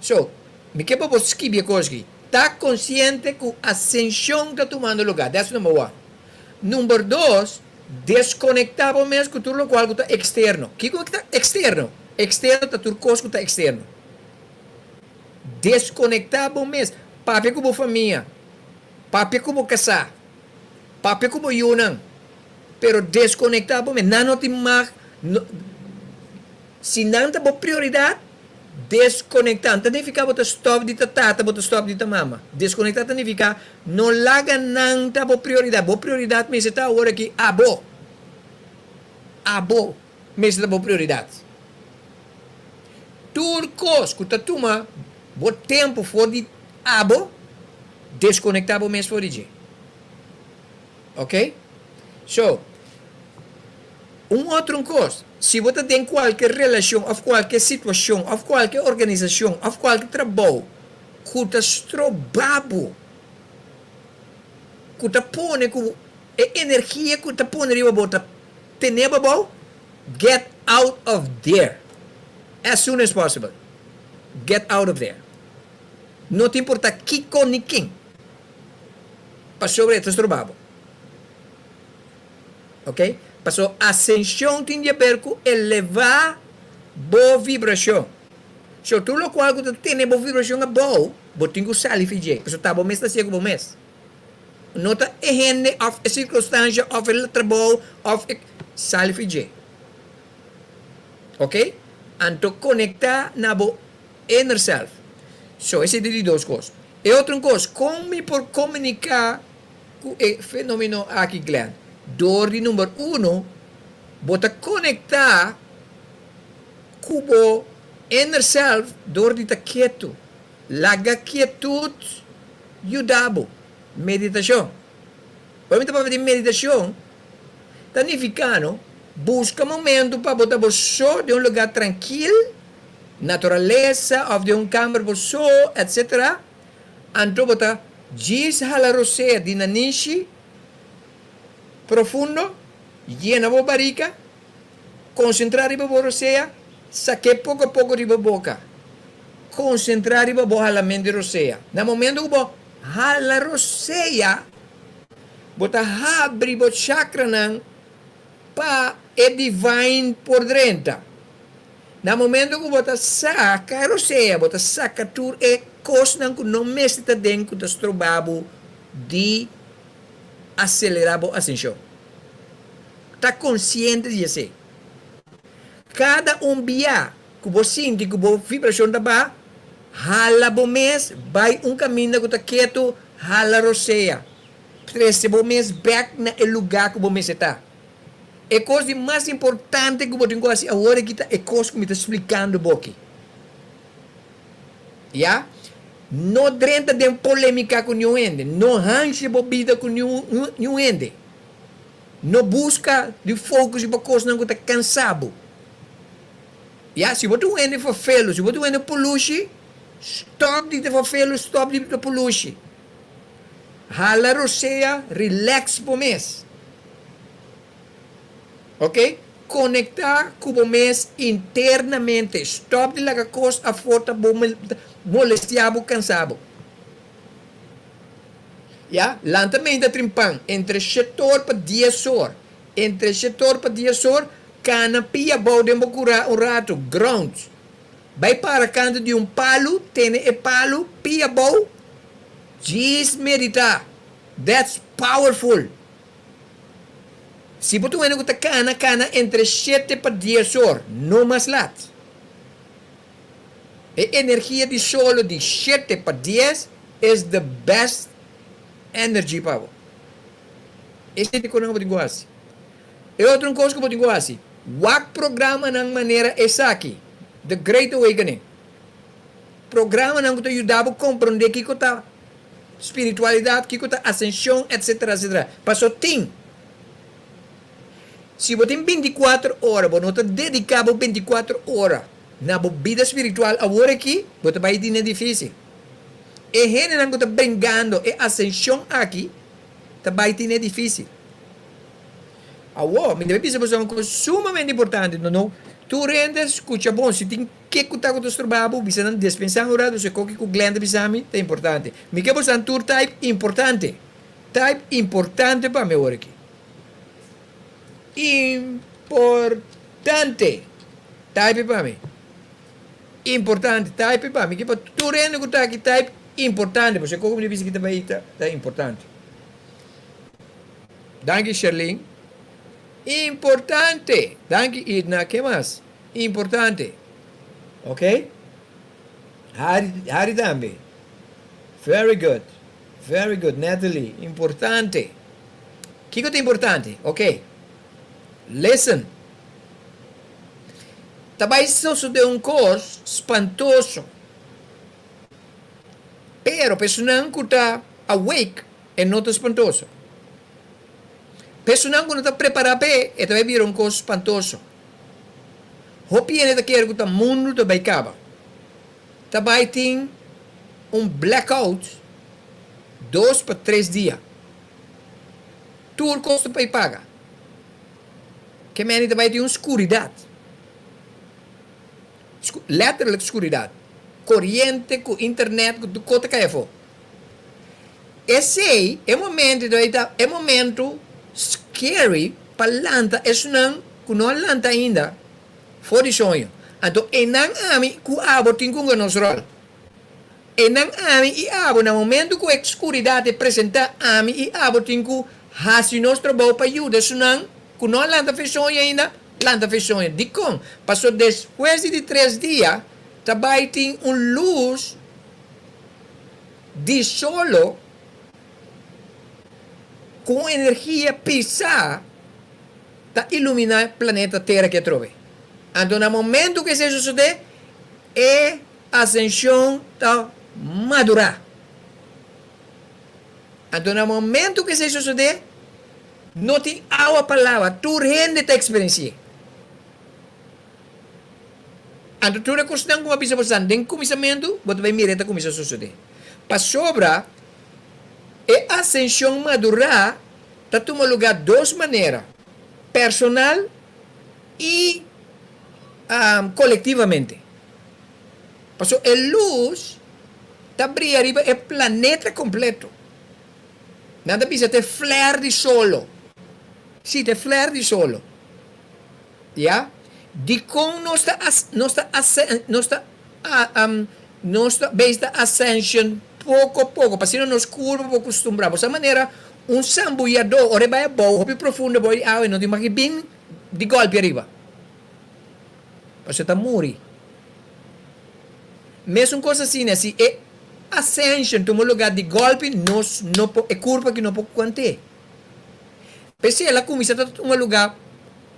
So, mi ke pa bo skibi e kos aki. Ta konsiente ku asenshon ta tumando lugá. That's number one. Number dos, Deskonektá bo mes ku tur lokual ku ta eksterno. Kiko ku ta eksterno? Eksterno ta tur kos ku ta eksterno. Deskonektá bo mes. Papia ku bo famia. Papia ku bo kasá. Papia ku bo yunan. Pero deskonektá bo mes. Nan no tin mag, no, si nan ta bo prioridat, deskonektá. No ta nifiká bo ta stòp di ta tata, bo ta stòp di ta mama. Deskonektá ta nifiká No laga nan ta bo prioridad. Bo prioridad mester ta awor aki abo. Abo mester ta bo prioridad. Tur cos cu ta tuma bo tempo for di abo, desconecta bo mes for di dje. Ok? So, un otro cos, si bo ta den cualke relacion of cualke situacion of cualke organisacion of cualke trabou ku ta stroba bo, ku ta pone ku e energia ku ta pone riba bo ta tene bo abou, get out of there as soon as possible. Get out of there. No ta importa kiko ni ken, pasobra e ta stroba bo. Ok? Pasobra asenshon tin di haber ku eleva bo vibrashon. So tur lokual ku ta tene bo vibrashon abou, bo tin ku sali fi dje, pasobra ta bo mes ta hasié ku bo mes. No ta e hende òf e sirkunstansha òf e trabou òf e, sali fi dje. Ok? Anto konektá na bo inner self. So esei ta di dos kos. E otro un kos, kon mi por komuniká ku e fenomeno aki Glenn? Dor di number uno, bo ta konektá Ku bo inner self dor di ta ketu. Laga kietut yuda bo. Meditashon. Ora mi ta papia di meditashon, ta nifiká no, buska momentu pa bo ta bo so den un lugá trankil, naturalesa òf den un kamber bo so, etsetera, anto bo ta djis hala rosea di nanishi profundo, yena bo barika, Konsentrá riba bo rosea, sak'é poko a poko riba boka. Konsentrá riba bo halament di rosea. Na momento ku bo hala rosea, bo ta habri bo chakranan pa e divine por drenta. Na momento ku bo ta saka e rosea, bo ta saka tur e kosnan ku no mester ta den ku ta stroba bo di aselerá bo asenshon. Ta konsiente di esei. Kada un bia ku bo sinti ku bo vibrashon ta baha, hala bo mes bai un kaminda ku ta ketu, hala rosea. Trese bo mes bèk na e lugá ku bo mester ta. E kos di mas importante ku bo tin ku hasi awor aki ta e kos ku mi ta splikando bo aki. Ya. No drenta den polémika ku niun hende. No hansha bo bida ku niun hende. No buska di focus riba kosnan ku ta kansa bo. Ya, si bo ta un hende fafelu, si bo ta un hende pulushi, stòp di ta fafelu, stòp di ta pulushi. Hala rosea, relax bo mes. Ok? Konektá ku bo mes internamente. Stòp di laga kos afó ta bo molestiá bo, kansa bo. Ya, lanta meinta trimpan, entre shetor pa dies or. Entre shetor pa dies or, kana pia abou den bo kurá un ratu, ground. Bai para kantu di un palu, tene e palu, pia abou, djis meditá. That's powerful! Si bo ta un hende ku ta kana, kana entre shete pa dies or, no mas lat. E energia di solo di shete pa dies is the best energy pa bo. Esei ta e konan ku bo tin ku hasi. E otro un kos ku bo tin ku hasi, wak programanan manera esaki, The Great Awakening. Programanan ku ta yuda bo komprondé kiko ta spiritualidat, kiko ta asenshon, etsetera, etsetera. Paso tin. Si bo tin bintikuater ora, bo no ta dediká bo bintikuater ora na bo bida spiritual awor aki, bo ta bai tin e difísil. E hendenan ku ta bringando e asenshon aki ta bai tin e difísil. Awor, mi debe bisa boso un kos sumamente importante, no no tur hende skucha bon, si tin ke ku ta ku ta stroba bo, bisa nan despensá un rato, so e koki ku Glen ta bisa mi ta importante. Mi ke boso tur type importante, type importante pa mi awor aki. Importante! Type pa mi. Importante, type pa mi. Ki pa tur hende ku ta aki type importante, pasobra e koko mi ta bisa ki ta bai ta ta importante. Danki Sherlyn. Importante! Danki Idna. Ke mas? Importante. Ok? Harry, Harry tambe. Very good. Very good, Natalie. Importante. Kiko ta importante? Ok. Listen. Ta bai sosode un kos spantoso. Pero pa esunnan ku ta awake e no ta spantoso. Pa esunnan ku no ta prepará p'e, e ta bai bira un kos spantoso. Hopi hende ta kere ku ta mundu ta bai kaba. Ta bai tin un blackout dos pa tres dia. Tur kos ta bai paga. Ke meni ta bai tin un skuridat. Letterlijk skuridat. Koriente ku internet ku tur kos ta kai afó. Esei e momento ta bai ta e momento scary pa lanta esunnan ku no a lanta ainda for di soño. Anto einan ami ku abo tin ku hunga nos ròl. Einan ami i abo na momento ku e skuridat e presentá ami i abo tin ku hasi nos trabou pa yuda esunnan ku no a lanta for e soño ainda lanta for e soño. Dikon? Pasobra despues di di tres dia ta bai tin un lus di solo ku un energia pisá ta iluminá planeta Tera ki atrobe. Anto na momentu ku esei sosodé, e asenshon ta madurá. Anto na momentu ku esei sosodé, no tin awa pa laba, tur hende ta eksperensi'é. Anto tur e kosnan ku bo a bisa bo san den kuminsamentu, bo ta bai mira e ta kuminsá sosodé. Pasobra e asenshon madurá ta tuma lugá dos manera, personal i kolektivamente. Pasobra e lus ta bria riba e planeta kompleto. Nan ta bisa ta e flèr di solo. Sí, ta e flèr di solo. Ya. Dikon nos ta nos ta nos ta nos ta bes ta ascension poko poko pa asina nos kurpa por kustumbrá. Bo sa manera un sambuyadó ora e bai abou hopi profundo abou di awa e no tin maki bin di gòlpi ariba. Pasobra e ta muri. Mesun kos asina si e ascension tuma lugá di gòlpi nos no por e kurpa aki no por kuant'é. P'esei el a kuminsá ta tuma lugá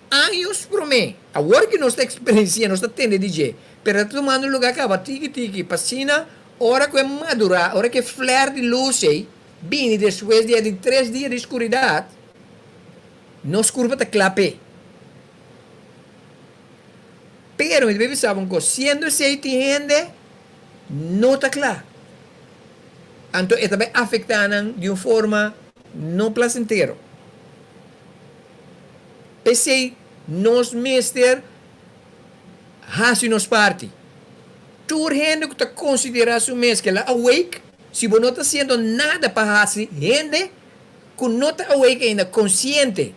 años promé. Awor ku nos ta eksperensiá, nos ta tende di dje, pero ta tumando lugá kaba tiki tiki, pa asina ora ku e madurá, ora ku e flèr di lus ei bini despues di e di tres dia di skuridat, nos kurpa ta kla p'e. Pero mi ta bisa bo un kos, siendo esei tin hende no ta kla. Anto e ta bai afektá nan di un forma no plasentero. P'esei nos mester hasi nos parti. Tur hende ku ta konsiderá su mes ku el a awake, si bo no ta hasiendo nada pa hasi hende ku no ta awake ainda konsiente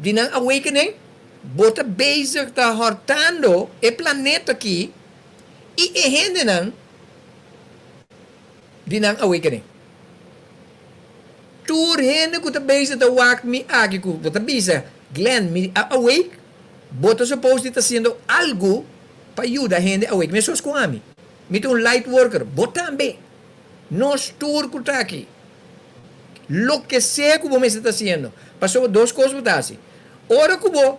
di nan awakening, bo ta bezig ta hòrtando e planeta aki i e hendenan di nan awakening. Tur hende ku ta bezig ta wak mi aki ku bo ta bisa, Glenn, mi a awake, bo ta supose di ta hasiendo algu pa yuda hende awake, meskos ku ami. Mi ta un light worker, bo tambe. Nos tur ku ta aki. Loke sea ku bo mester ta hasiendo, pasobra dos kos bo ta hasi. Ora ku bo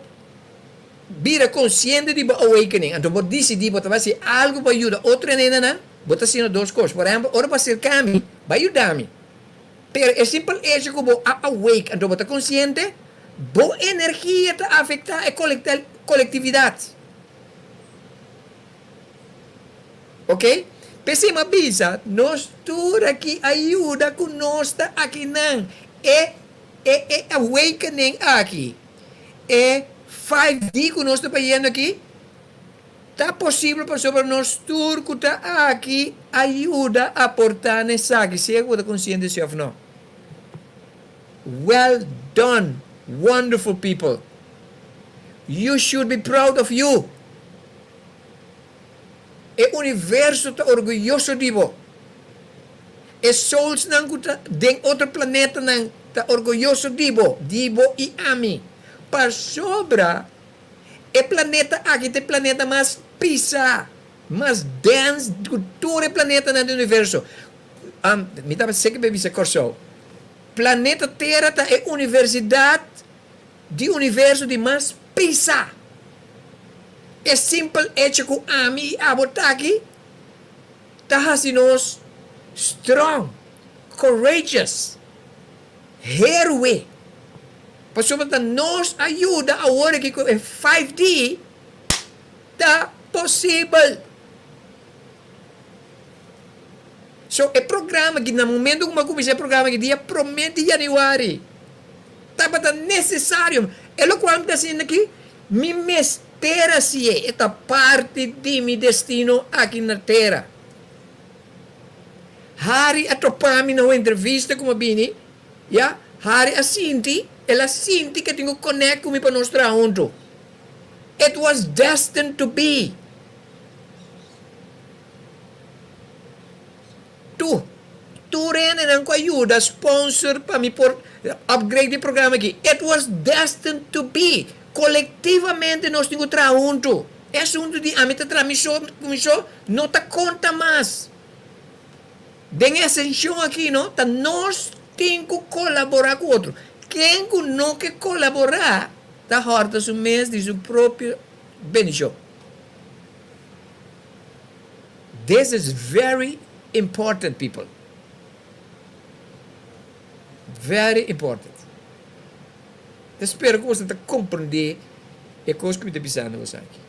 bira konsiente di bo awakening, anto bo disidí bo ta bai hasi algu pa yuda otro hendenan, bo ta hasiendo dos kos. Por ehèmpel, ora bo a serká mi, bo a yuda mi. Pero e simpel echo ku bo a awake, anto bo ta konsiente, bo energia ta afektá e kolektividat. Ok? P'esei mi a bisa, nos tur aki a yuda ku nos ta akinan. E e e awakening aki, e 5D ku nos ta bayendo aki, ta posibel pasobra nos tur ku ta aki a yuda aportá na esaki, sea ku bo ta konsiente si òf no. Well done, wonderful people. You should be proud of you. E universo ta orguyoso di bo. E soulsnan ku ta den otro planetanan ta orguyoso di bo, di bo i ami. Pasobra e planeta aki ta e planeta mas pisa, mas dense ku tur e planetanan den universo. Mi tabata seki pa bisa Kòrsou. Planeta Tera ta e universidat di universo di mas pisa. E simpel echo ku ami i abo ta aki ta hasi nos strong, courageous, héroe. Pasobra ta nos a yuda awor aki ku e 5D ta posibel. So e programa aki na momento ku mi a kuminsá e programa aki dia promé di yanüari tabata nesesario. E lokual mi ta hasiendo aki mi mester hasié, e ta parti di mi destino aki na tera. Harry a topa mi na un entrevista ku mi a bini, ya, Harry a sinti, el a sinti ku e tin ku connect ku mi pa nos traha huntu. It was destined to be. Tu, tur hendenan ku a yuda sponsor pa mi por upgrade e programa aki. It was destined to be. Kolektivamente nos tin ku traha huntu. E asuntu di ami ta traha mi so ku mi so no ta konta mas. Den e asenshon aki no, ta nos tin ku kolaborá ku otro. Ken ku no ke kolaborá ta hòrta su mes di su propio bendishon. This is very important people. Very important. Ta spera ku boso ta komprendé e kos ku mi ta bisando boso aki.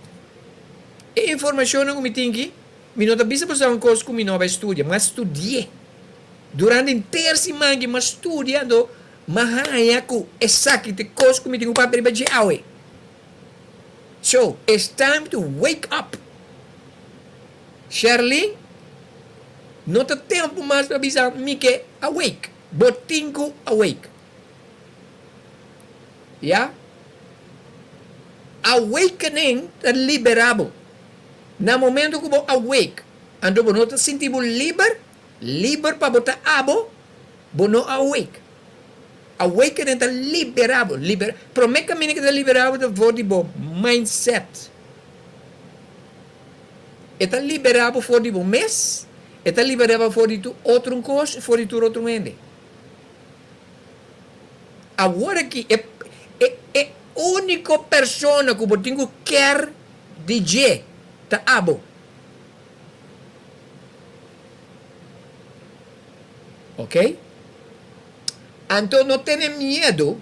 E informashonnan ku mi tin aki, mi no ta bisa boso un kos ku mi no a bai studia. Mi a studi'é. Durante henter siman aki mi a studia, anto mi a haña ku esaki ta e kos ku mi tin ku papia riba dje awe. So, it's time to wake up. Sherlyn, no ta tempu mas pa bisa mi ke awake. Bo tin ku awake. Ya? Awakening ta libera bo. Na momento ku bo awake, anto bo no ta sinti bo liber, liber pa bo ta abo, bo no a awake. Awakening ta libera bo. Libera, prome camino cu ta libera bo ta for di bo mindset. E ta libera bo for di bo mes, e ta libera bo for di tur otro cos, for di tur otro hende. Awor aki e e e unico persona cu bo tin cu care di dje ta abo. Ok? Anto no tene miedu,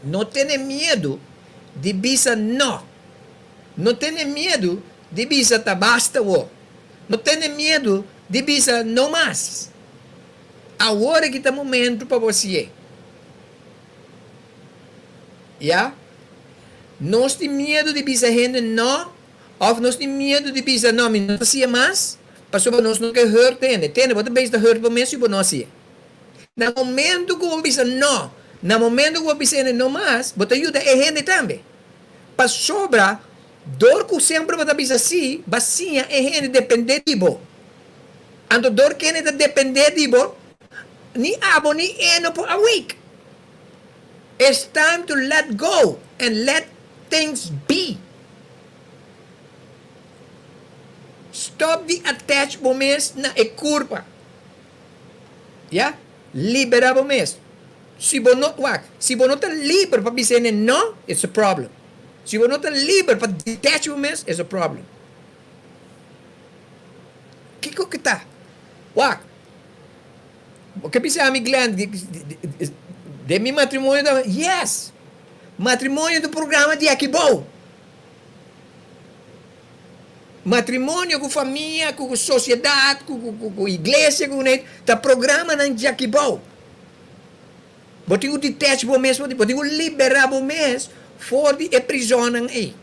no tene miedu di bisa no. No tene miedu di bisa ta basta awor. No tene miedu di bisa no mas. Awor aki ta momento pa bo hasié. Ya? Nos tin miedu di bisa hende no, òf nos tin miedu di bisa no, mi no ta hasié mas, pasobra nos no ke hurt hende. Tende, bo ta bezig ta hurt bo mes si bo no hasié. Na momento ku bo bisa no, na momento ku bo bisa hende no mas, bo ta yuda e hende tambe. Pasobra, dor ku semper bo ta bisa sí, bo a siña e hende dependé di bo. Anto dor ku hende ta dependé di bo, ni abo ni e no por awake. It's time to let go and let things be. Stop di attach bo mes na e kurpa. Ya? Liberá bo mes. Si bo no, wak, si bo no ta liber pa bisa hende no, it's a problem. Si bo no ta liber pa detach bo mes, it's a problem. Kiko ki ta? Wak, bo ke bisa ami Glenn, den mi matrimonio ta, yes! Matrimonio ta un programa di aki bou. Matrimonio ku famia, ku sosiedat, ku iglesia, ku neit, ta programanan djakibou. Bo tin ku detach bo mes for di, bo tin ku liberá bo mes for di e prizonnan ei.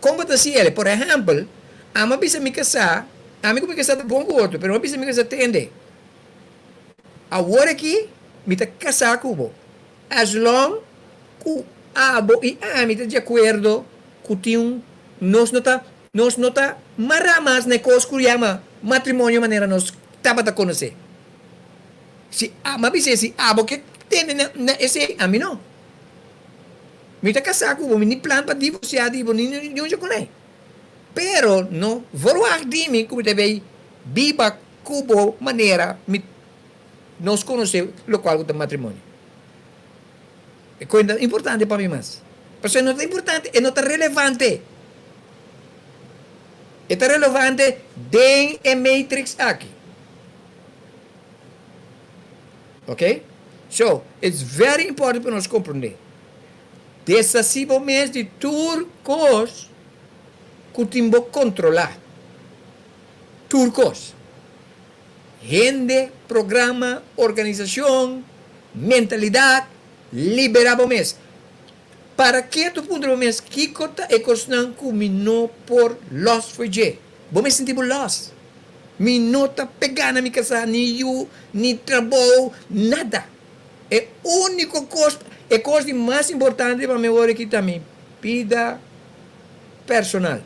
Kon bo ta hasi el? Por ehèmpel, ami a bisa mi kasá, ami ku mi kasá ta bon ku otro, pero mi a bisa mi kasá, Tende, awor aki mi ta kasá ku bo. As long ku abo i ami ta di akuerdo ku tin un nos no ta nos no ta mará mas na e kos ku yama matrimonio manera nos tabata konosé. Si a mi a bis'é si abo ke tende na na esei ami no. Mi ta kasá ku bo mi ni plan pa divorsiá di bo ni ni un djakunai. Pero no verwagt di mi ku mi ta bay biba ku bo manera mi Nos konosé lokual ku ta matrimonio. E kos ta importante pa mi mas. Pasobra e no ta importante, e no ta relevante. E ta relevante den e matrix aki. Ok? So, it's very important pa nos komprondé. Deshasí bo mes di tur kos ku tin bo kontrolá. Tur kos. Hende, programa, organisashon, mentalidat, liberá bo mes. Para ke tu puntra bo mes kiko ta e kosnan ku mi no por lòs for dje? Bo mes sinti bo lòs. Mi no ta pegá na mi kasá, ni yu, ni trabou, nada. E úniko kos, e kos di mas importante pa mi awor aki ta mi bida personal.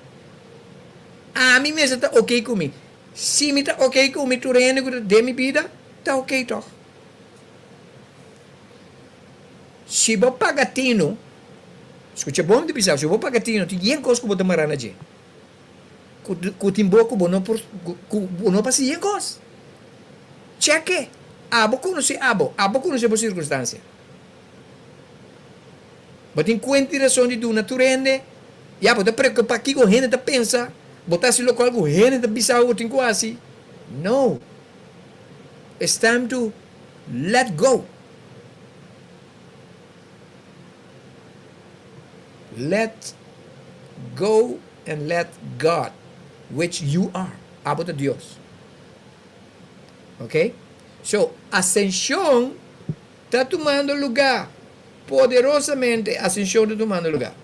Ami mester ta oké ku mi. Si mi ta ok ku mi tur hende ku ta den mi bida ta ok tog. Si bo paga tinu, skucha bon mi ta bisa, si bo paga tinu tin yen kos ku bo ta mara na dje ku tin bo ku bo no por ku bo no por hasi yen kos. Cheke, abo konosé abo, abo konosé bo sirkunstansia. Bo tin kuenta di rason di duna tur hende? Ya, bo ta preokupá kiko hende ta pensa? Bo ta hasi lokual ku hende ta bisa bo tin ku hasi? No. It's time to let go. Let go and let God, which you are. Abo ta Dios. Ok? So, asenshon Ta tumando lugá! Poderosamente asenshon ta tumando lugá.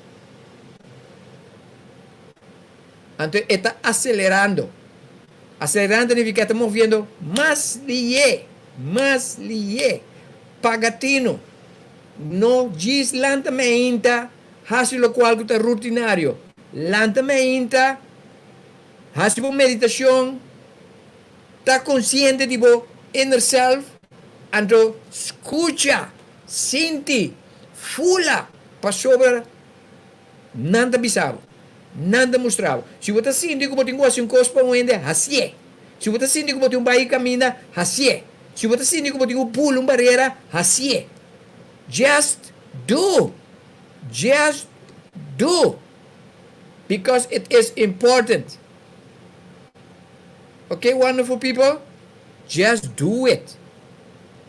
Anto e ta aselerando. Aselerando ta nifiká e ta moviendo mas lihé, mas lihé. Paga tinu. No djis lanta meinta hasi lokual ku ta rutinario. Lanta meinta, hasi bo meditashon, Ta konsiente di bo inner self, anto skucha, sinti, fula pasobra nan ta bisa bo, nan ta mustra bo. Si bo ta sinti ku bo tin ku hasi un kos pa un hende, hasié. Si bo ta sinti ku bo tin un bai kaminda, hasié. Si bo ta sinti ku bo tin ku pula un barera, hasié. Just do! Just do! Because it is important. Ok wonderful people, just do it.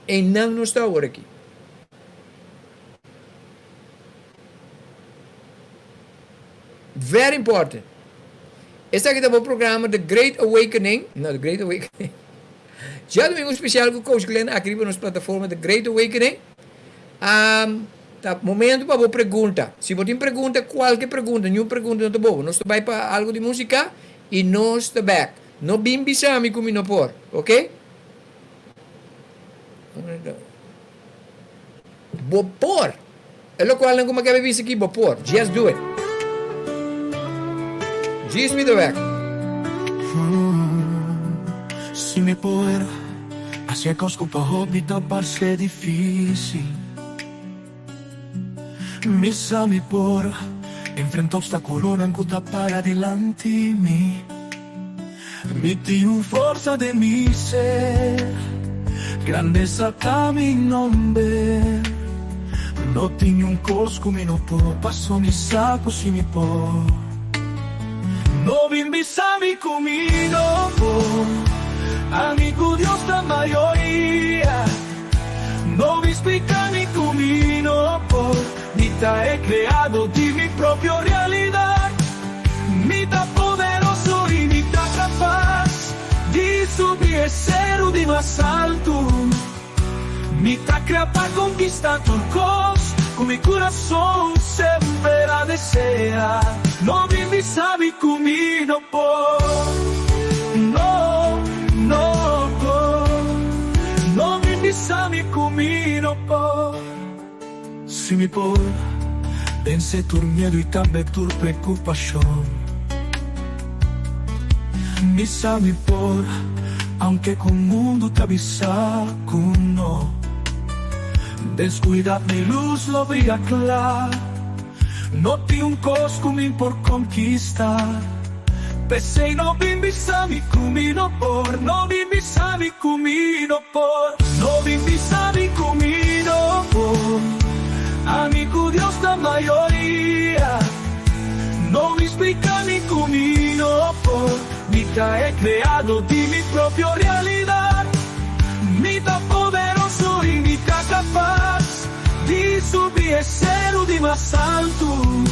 Einan nos ta awor aki. Very important. Esaki ta bo programa The Great Awakening, no The Great Awakening. Djadomingo special ku Coach Glenn aki riba nos plataforma The Great Awakening. Um, ta momento pa bo pregunta. Si bo tin pregunta, kualke pregunta, niun pregunta no ta bobo. Nos ta bai pa algo di músika. I nos ta bek. No bin bisa mi ku mi no por, ok? Bo por! E lokualnan ku mi a kebe bisa aki, bo por. Just do it. Djis mi ta bek. Si mi por hasi e kos ku pa hopi ta parse difísil. Mi sa mi por. Enfrenta obstaculonan cu ta para dilanti mi. Mi tin un forsa den mi ser. Grandesa ta mi nomber. No tin niun cos cu mi no por, paso mi sa cu si mi por. No bin bisa mi cu mi no por. Ami cu Dios ta mayoria. No bin splica mi cu mi no por. Mi ta e creado di mi propio realidad. Mi ta poderoso y mi ta capaz di subi e ceru di mas altu. Mi ta crea pa conquista tur cos cu mi curason semper a desea. No bin bisa mi cu mi no por. No, no por. No bin bisa mi cu mi no por. Si mi por, vence tur miedo y tambe tur preocupacion. Mi sa mi por, aunke cu mundo ta bisa cu no. Den scuridad mi luz lo bria cla. No tin un cos cu mi por conquista. P'esey no bin bisa mi cu mi no por. No bin bisa mi cu mi no por. No bin bisa mi cu mi no por. Ami cu Dios ta mayoria. No bin splica mi cu mi no por. Mi ta e creado di mi propio realidad. Mi ta poderoso y mi ta capaz di subi e ceru di mas altu.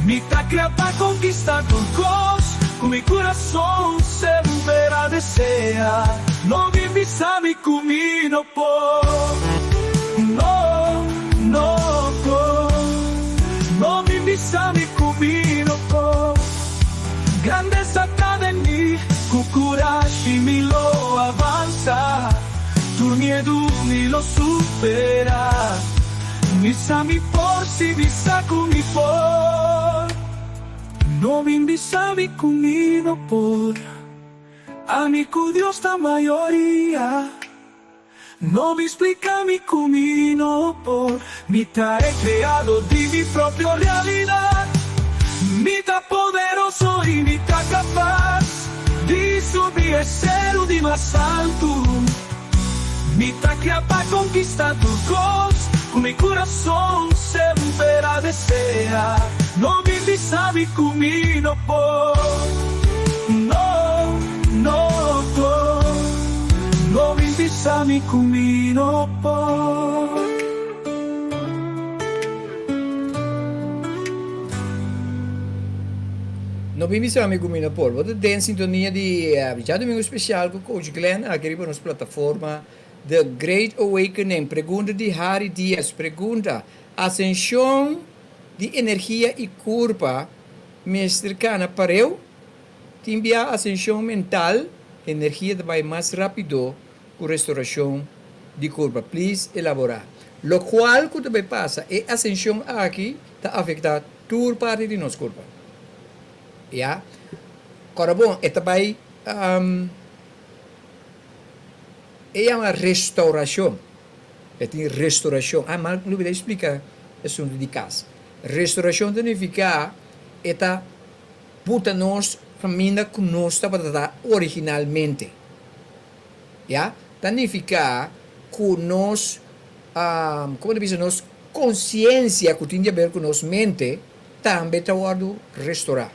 Mi ta crea pa conquista tur cos cu mi curason semper a desea. No bin bisa mi cu mi no por. No, no por. No bin bisa mi cu mi no por. Grandeza ta den mi, cu curashi mi lo avansa. Tur miedu mi lo supera. Mi sa mi por si mi sa cu mi por. No bin bisa mi cu mi no por. Ami cu Dios ta mayoria. No bin splica mi cu mi no por. Mi ta e creado di mi propio realidad. Mi ta poderoso y mi ta capaz di subi e ceru di mas altu. Mi ta kria pa konkista tur kos ku mi kurason semper a desea. No bin bisa mi ku mi no por. No, no por. No bin bisa mi ku mi no por. No bin bisa mi ku mi no por. Bo ta den sintonia di Djadumingu Spesial ku Coach Glenn aki riba nos plataforma The Great Awakening. Pregunta di Harry Diaz. Pregunta, Asenshon di energia i kurpa mester kana pareu? Tin bia asenshon mental, energia ta bai mas rapido ku restorashon di kurpa? Please elabora. Lokual ku ta bai pasa, e asenshon aki ta afekta tur parti di nos kurpa. Ya. Kòrda bon, e ta bai, e yama restaurashon. E tin restaurashon. Ah, mal lubida splika e asuntu di kas. Restaurashon ta nifiká e ta buta nos kaminda ku nos tabata ta originalmente. Ya. Ta nifiká ku nos, komo ta bisa, nos konsiensia ku tin di aber ku nos mente tambe ta wòrdu restorá.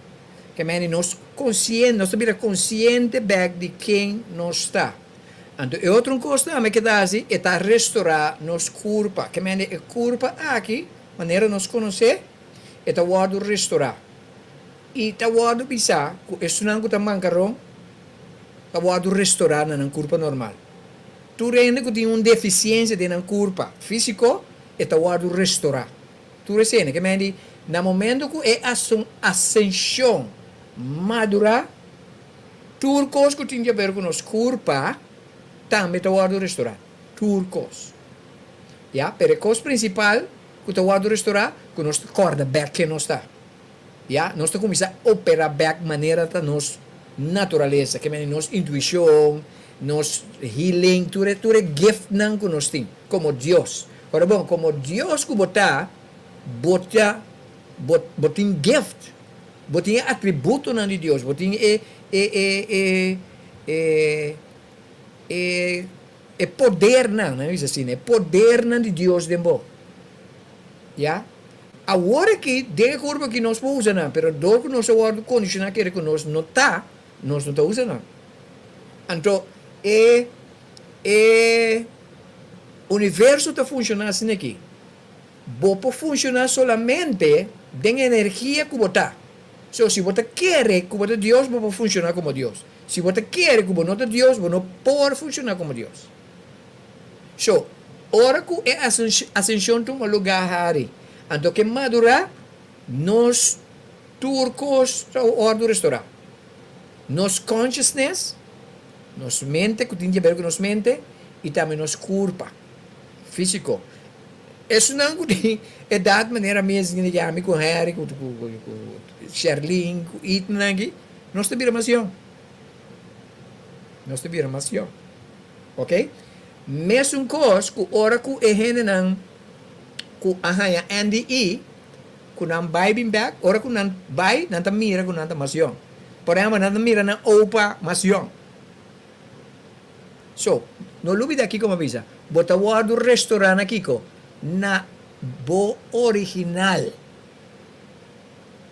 Ke mende nos konsien, nos ta bira konsiente bèk di ken nos ta. Anto e otro kos tambe ke ta hasi, e ta restorá nos kurpa. Ke mende e kurpa aki, manera nos konosé, e ta wòrdu restorá. I ta wòrdu bisá ku esunnan ku ta mankaron ta wòrdu restorá na nan kurpa normal. Tur hende ku tin un defisiensia den nan kurpa físiko, e ta wòrdu restorá. Tur esei ke men di na momento ku e asenshon madurá, tur kos ku tin di aber ku nos kurpa tambe ta wòrdu restorá. Tur kos. Ya, pero e kos prinsipal ku ta wòrdu restorá, ku nos ta kòrda bèk ken nos ta. Ya, nos ta kuminsá operá bèk manera ta nos naturalesa, ke men di nos intuishon, nos healing, tur e tur e giftnan ku nos tin komo Dios. Ora bon, komo Dios ku bo ta, bo ta. Bo bo tin gift. Bo tin e atributonan di Dios. Bo tin e e e e e e e podernan, nan bisa asina, e podernan di Dios den bo. Ya. Awor aki, den e kurpo aki nos por usa nan, pero dor ku nos a wòrdu kondishoná kere ku nos no ta, nos no ta usa nan. Anto e e universo ta funshoná asina aki. Bo por funshoná solamente den e energia ku bo ta. So, si bo ta kere ku bo ta Dios, bo por funshoná komo Dios. Si bo ta kere ku bo no ta Dios, bo no por funshoná komo Dios. So, ora ku e asenshon tuma lugá hari, anto ke madurá, nos tur kos ta wòrdu restorá. Nos consciousness, nos mente ku tin di haber ku nos mente, i tambe nos kurpa físiko. Esunnan ku tin edat manera mi es di ami ku Harry, ku Sherlyn, ku Ethan aki, nos ta bira mas yòn. Nos ta bira mas yòn. Ok? Mesun kos ku ora ku e hendenan ku a haña NDE, ku nan bai bin bek, ora ku nan bai, nan ta mira ku nan ta mas yòn. Por ehèmpel, nan ta mira nan opa mas yòn. So, no lubida kiko mi a bisa, bo ta wòrdu restorá na kiko? Na bo original.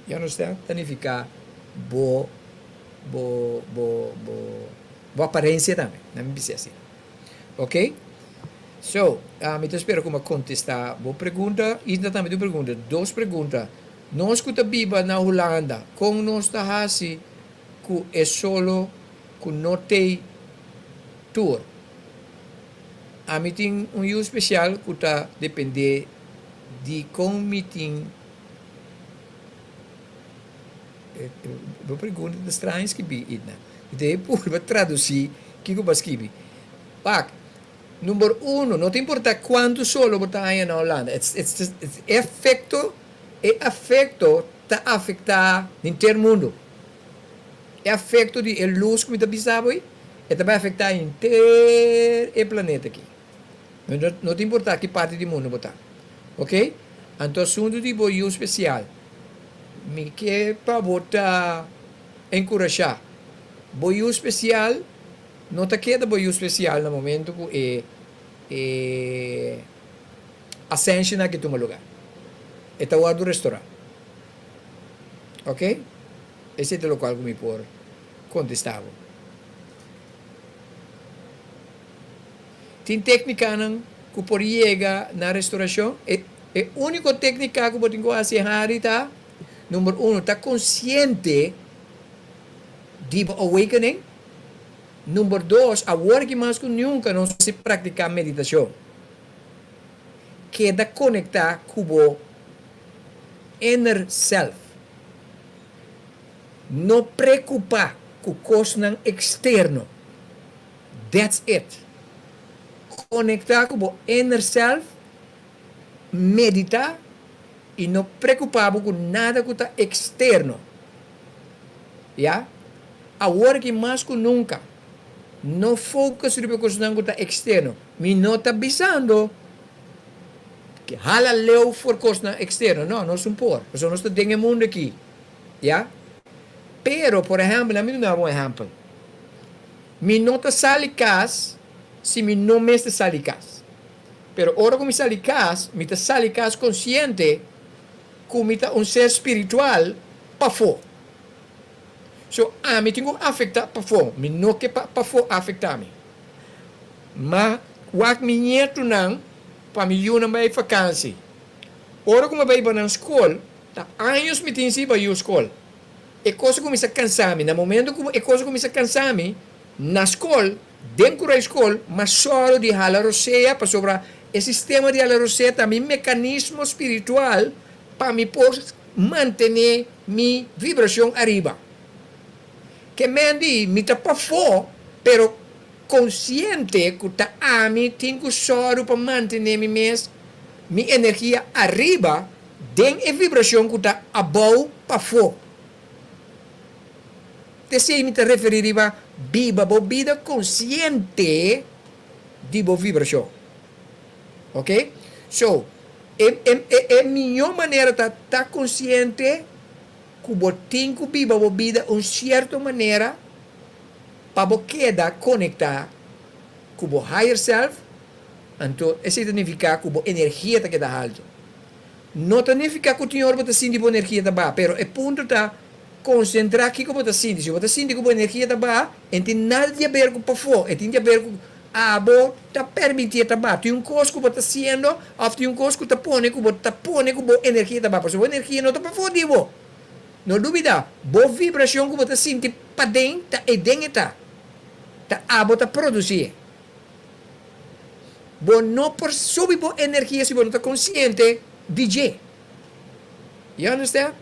You understand? Ta nifiká bo, bo, bo, bo. Bo aparencia tambe, nan mi bisa asina. Ok? So, mi ta spera ku mi a kontestá bo pregunta. Isna tambe tin un pregunta, dos pregunta. Nos ku ta biba na Hulanda, kon nos ta hasi ku e solo ku no tei tur? Ami tin un yu spesial ku ta dependé di kon mi tin. Bo pregunta ta straño skibí, Idna. Mi ta e purba tradusí kiko bo a skibi. Pak, number uno, no ta importá kuantu solo bo ta haña na Holanda. It's, it's, it's e efekto, e afekto ta afektá henter mundu. E afekto di e lus ku mi ta bisa bo ei, e ta bai afektá henter e planeta aki. No, no ta importá ki parti di mundu bo ta. Oké? Anto asuntu di bo yu spesial, mi ke pa bo ta enkurashá. Bo yu spesial no ta keda bo yu spesial na momento ku e e ascension aki tuma lugá. E ta wòrdu restorá. Oké? Esei ta lokual ku mi por kontestá bo. Tin téknikanan ku por yega na restorashon. E e úniko téknika ku bo tin ku hasi Harry ta, number uno, ta konsiente di bo awakening. Number dos, awor aki mas ku nunka nos mester praktiká meditashon. Keda konektá ku bo inner self. No preokupá ku kosnan eksterno. That's it. Konektá ku bo inner self, meditá i no preokupá bo ku nada ku ta eksterno. Ya. Awor aki mas ku nunka, no focus riba e kosnan ku ta eksterno. Mi no ta bisando hala leu for kosnan eksterno. No, nos un por, pasobra nos ta den e mundu aki. Ya. Pero, por ehèmpel, ami duna bo un ehèmpel. Mi no ta sali kas si mi no mester sali kas. Pero ora ku mi sali kas, mi ta sali kas konsiente ku mi ta un ser spiritual pafó. So, ami tin ku afektá pafó. Mi no ke pa pafó afektá mi. Ma wak mi ñetunan pa mi yunan bai fakansi. Ora ku mi bai ba nan skol, Ta años mi tin si bai yu skol. E kos a kuminsá kansa mi. Na momento ku e kos a kuminsá kansa mi, na skol, den kurai skol, m'a sòru di hala rosea pasobra e sistema di hala rosea ta mi mekanismo spiritual pa mi por mantené mi vibrashon ariba. Ke men di mi ta pafó, pero konsiente ku ta ami tin ku sòru pa mantené mi mes, mi energia ariba den e vibrashon ku ta abou pafó. T'esei mi ta referí riba biba bo bida konsiente di bo vibrashon. Ok? So, E e e e mihó manera ta ta konsiente ku bo tin ku biba bo bida un sierto manera pa bo keda konektá ku bo higher self, anto esei ta nifiká ku bo energia ta keda haltu. No ta nifiká ku tin ora bo ta sinti bo energia ta baha, pero e punto ta konsentrá kiko bo ta sinti. Si bo ta sinti ku bo energia ta baha, e no tin nada di haber ku pafó, e tin di haber ku abo ta permití e ta baha. Tin un kos ku bo ta hasiendo òf tin un kos ku ta pone ku bo ta pone ku bo energia ta baha, pasobra bo energia no ta pafó di bo. No dubida, bo vibrashon ku bo ta sinti paden ta eden e ta. Ta abo ta produsí e. Bo no por subi bo energia si bo no ta konsiente di dje. You understand?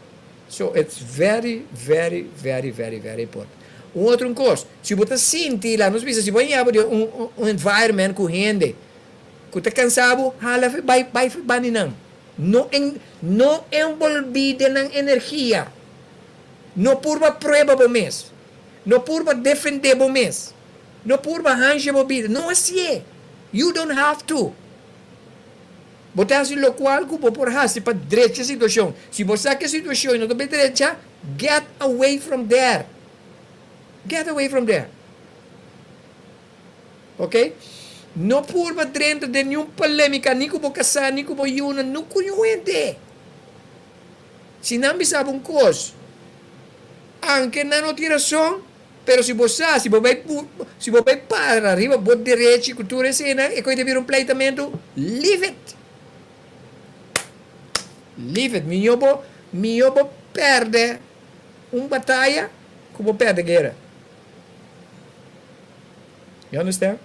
So it's very, very, very, very, very important. Un otro un kos, si bo ta sinti, laga nos bisa, si bo a yaba den un un environment ku hende ku ta kansa bo, hala fi bai bai fi bani nan. No en no envolvi den nan energia. No purba prueba bo mes. No purba defende bo mes. No purba hansha bo bida. No hasié. You don't have to. Bo ta hasi lokual ku bo por hasi pa drecha situashon. Si bo sa ku e situashon no ta bai drecha, get away from there. Get away from there. Ok? No purba drenta den niun polémika, ni ku bo kasá, ni ku bo yunan, no ku niun hende. Si nan bisa bo un kos, anke nan no tin rason, Pero si bo sa, si bo bai si bo bai para riba bo derechi ku tur eseinan, e koe ta bira un pleitamentu, leave it. Leave it. Mihó bo, mihó bo pèrdè un bataya ku bo pèrdè guera. You understand?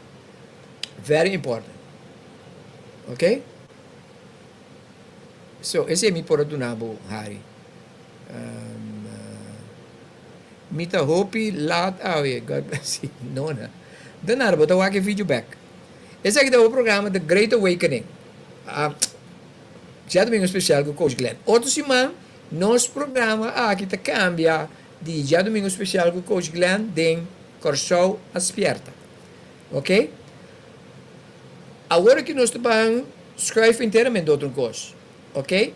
Very important. Ok? So, esei mi por a duna bo, Harry. Um, Mi ta hopi laat awe, God bless you. Nona. De nada, bo ta wak e video bek. Esaki ta bo programa The Great Awakening. Ah, djadomingo special ku Coach Glenn. Otro siman nos programa aki ta kambia di djadomingo special ku Coach Glenn den Kòrsou a Spièrta. Ok? Awor aki nos ta ban schuif enteramente otro kos. Ok?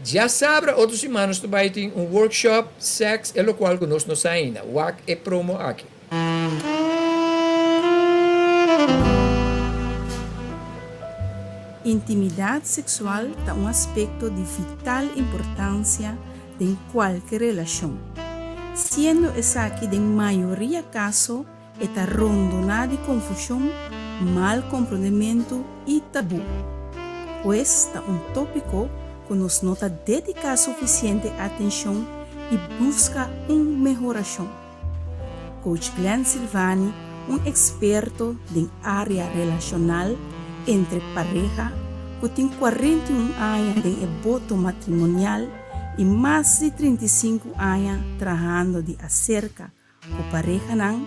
Djasabra otro siman nos ta bai tin un workshop sex e locual cu nos no sa ainda. Wak e promo aki. Intimidad sexual ta un aspecto di vital importancia den cualke relacion. Siendo esaki den mayoria caso E ta rondoná di konfushon, mal komprondementu i tabú. Pues ta un tópiko ku nos no ta dediká sufisiente atenshon i buska un mehorashon. Coach Glenn Silvani, un eksperto den área relashonal entre pareha ku tin 41 aña den e boto matrimonial i mas di 35 aña trahando di aserka Ku parehanan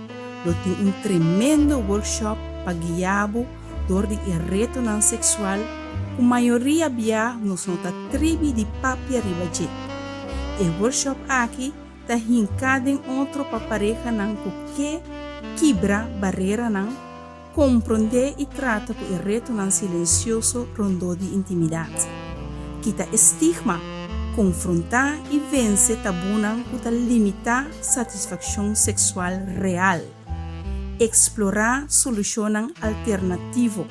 lo tin un tremendo workshop pa guia bo dor di e retonan seksual ku mayoria bia nos no ta tribi di papia riba dje. E workshop aki ta hinká den otro pa parehanan ku ke kibra bareranan, Komprondé i trata ku e retonan silensioso rondó di intimidat. Kita e stigma, konfrontá i vense tabunan ku ta limitá satisfakshon seksual real. Eksplorá solushonnan alternativo.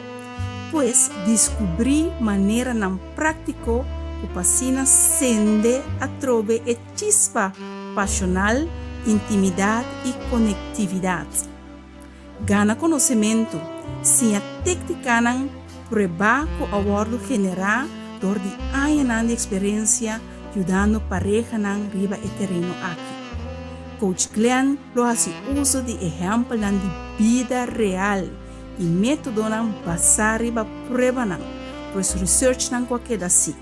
Pues diskubrí maneranan práktiko ku pa asina sende atrobe e chispa pashonal, intimidat i konektividat. Gana konosementu, siña téktikanan pruebá ku a wòrdu generá dor di añanan di eksperensia yudando parehanan riba e tereno aki. Coach Glenn lo hasi uso di ehèmpelnan di bida real i métodonan basá riba pruebanan, pues researchnan ku a keda si.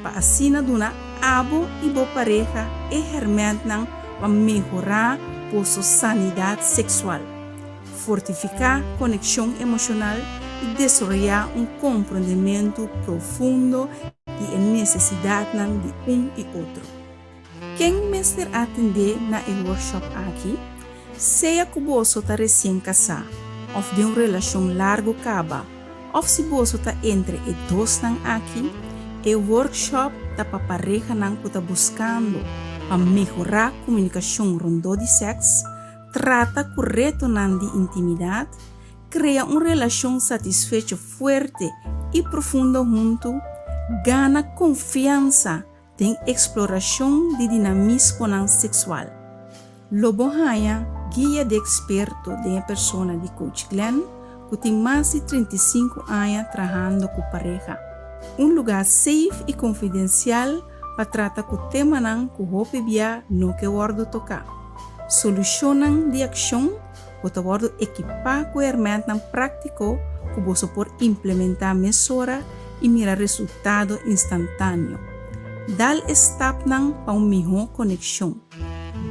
pa asina duna abo i bo pareha e hèrmèntnan pa mehorá boso sanidat seksual, fortifiká konekshon emoshonal i desaroyá un komprondementu profundo di e nesesidatnan di un i otro. Ken mester atendé na e workshop aki? Sea ku boso ta resien kasá òf den un relashon largu kaba òf si boso ta entre e dosnan aki, E workshop ta pa parehanan ku ta buskando pa mehorá komunikashon rondó di sèks, trata ku retonan di intimidat, krea un relashon satisfecho fuerte i profundo huntu, gana konfiansa den eksplorashon di dinamismonan seksual. Lo bo haña guia di eksperto den e persona di Coach Glenn ku tin mas di 35 aña trahando ku pareha. Un lugá safe i konfidensial pa trata ku temanan ku hopi bia no ke wòrdu toká. Solushonnan di akshon, Bo ta wòrdu ekipá ku hèrmèntnan práktiko ku boso por implementá mesora i mira resultado instantáneo. Dal e stapnan pa un mihó konekshon.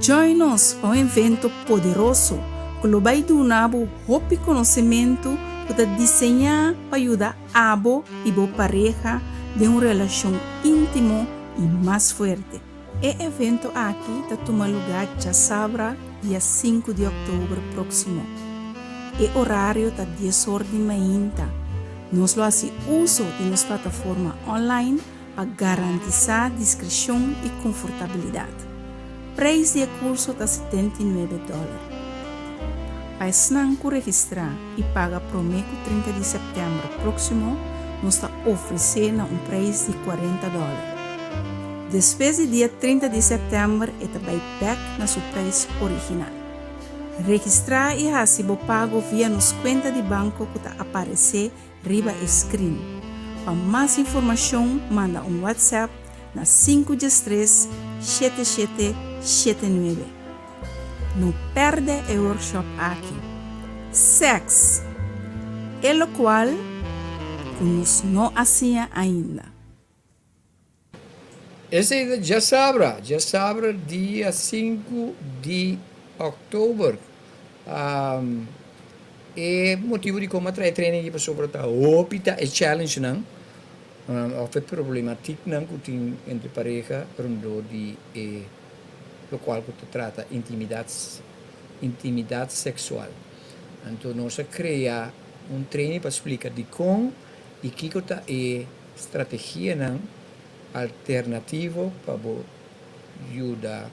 Join nos pa un evento poderoso ku lo bai duna bo hopi konosementu ku ta diseñá pa yuda abo i bo pareha den un relashon íntimo i mas fuerte. E evento aki ta tuma lugá djasabra dia sinku di òktober próksimo. E orario ta dies or di mainta. Nos lo hasi uso di nos plataforma online pa garantisá diskreshon i konfortabilidat. Preis di e kurso ta 79 dòler. Pa esnan ku registrá i paga promé ku 30 di sèptèmber próksimo, nos ta ofresé na un preis di 40 dòler. Despues di dia 30 di sèptèmber e ta bai bèk na su preis original. Registrá i hasi bo pago via nos kuenta di banko ku ta aparesé riba e skrin. Pa mas informashon manda un WhatsApp na sinku diestres shete shete shete nuebe. No pèrdè e workshop aki. Sèks, e lokual ku nos no a siña ainda. Esei ta djasabra, djasabra dia sinku di òktober. E motibu di kon a trae training aki pasobra ta hopi ta e challengenan òf e problematiknan ku tin entre pareha rondó di e lokual ku ta trata intimidat intimidat seksual. Anto nos a krea un training pa splika dikon i kiko ta e Strategianan alternativo pa bo yuda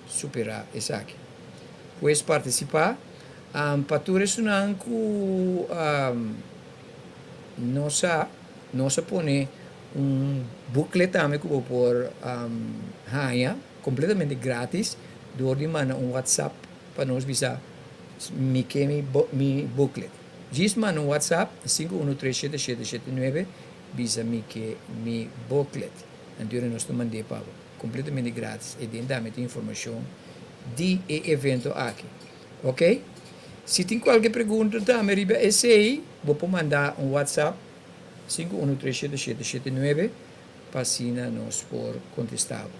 superá esaki. Pues partisipá pa tur esunnan ku no sa, nos a pone un booklet tambe ku bo por haña kompletamente gratis dor di manda un WhatsApp pa nos bisa mi ke mi booklet. Djis manda un WhatsApp 5137779 bisa mi ke mi booklet. Anto nos ta mand'é pa bo completamente gratis e den tambe tin informacion di e evento aki. Ok? Si tin cualke pregunta tambe riba esey bo por manda un WhatsApp 5137779 pa asina nos por contesta bo.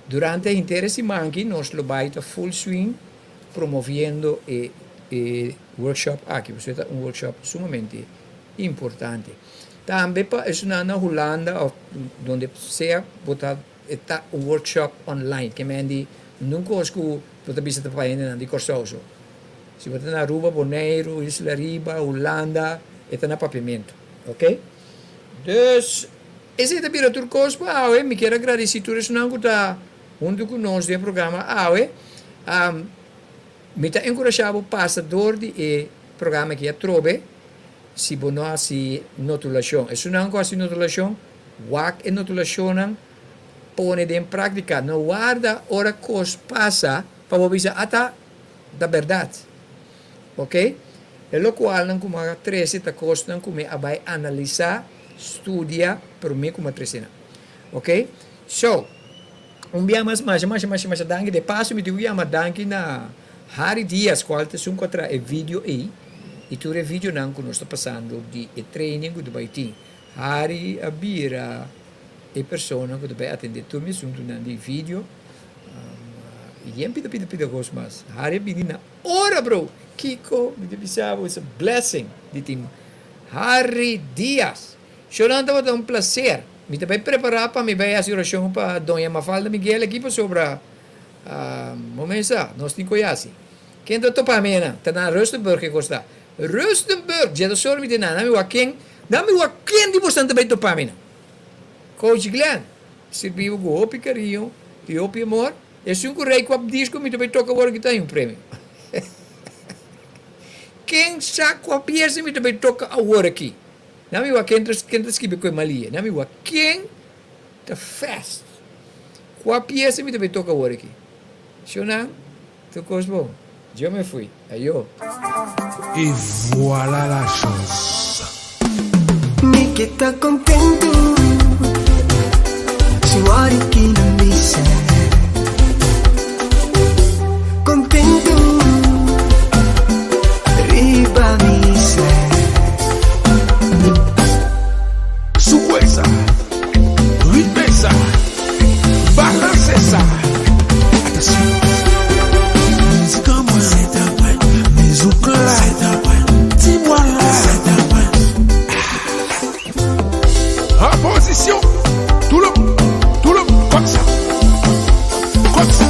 Durante henter e siman aki nos lo bay ta full swing promoviendo e e workshop aki pasobra ta un workshop sumamente importante. Tambe pa esunnan na Hulanda of donde sea bo ta e ta un workshop online ke men di ningún kos ku bo ta bisa ta pa hendenan di Kòrsou so. Si bo ta na Aruba, Boneiru, Isla Riba, Hulanda e ta na Papiamentu. Ok. Dus esei ta bira tur kos pa awe. Mi kier a gradisí tur esunnan ku ta huntu ku nos den e programa awe. Mi ta enkurashá bo pasa dor di e programa aki atrobe si bo no hasi notulashon. Esunnan ku hasi notulashon, wak e notulashonnan, pone den práktika. No warda ora kos pasa pa bo bisa, Ata, ta bèrdat. Oke? E lokualnan ku mi a trese ta kosnan ku mi a bai analisá, studia promé ku mi a trese nan. Oke? So. Un bia mas masha masha masha masha danki. De paso mi tin ku yama danki na Harry Diaz kual ta esun ku a traha e video ei i tur e videonan ku nos ta pasando di e training ku ta bai tin. Harry a bira e persona ku ta bai atende tur mi asuntunan di video i yen pida pida pida kos mas. Harry a bini na ora bro! Kiko mi ta bisa bo it's a blessing di tin Harry Diaz. Shownan tabata un placer. Mi ta bai prepara pa mi bai haci oracion pa Doña Mafalda Miguel aki pasobra bo mes sa, nos tin cu haci. Ken ta topa mi einan? Ta na Rustenburg e cos ta. Rustenburg! Dje ta sor mi tin nan. Nan mi wak ken, nan mi wak ken di bosnan ta bai topa mi nan. Coach Glenn, sirbi bo ku hopi kariño i hopi amor. Esun ku rei ku ap disko mi ta bai toka awor aki ta haña un premio. Ken sa kua piesa mi ta bai toka awor aki? Na mi wak ken ta ken ta skibi ku e malia. Na mi wak ken ta fast. Kua piesa mi ta bai toka awor aki? Shonnan, tur kos bon. Yo me fui. Ayo. Et voilà la chose. Mi ke ta kontentu si wòrdu ki nan bisa. Kontentu riba misa. Soukoue sa, ritme sa, balanse sa. Atansyon. Mizik an mwen. Se ta mwen. Mizouk la. Se ta mwen. Ti bwa la. Se ta mwen. An pozisyon. Tou le moun. Tou le moun. Kòm sa. Kòm sa.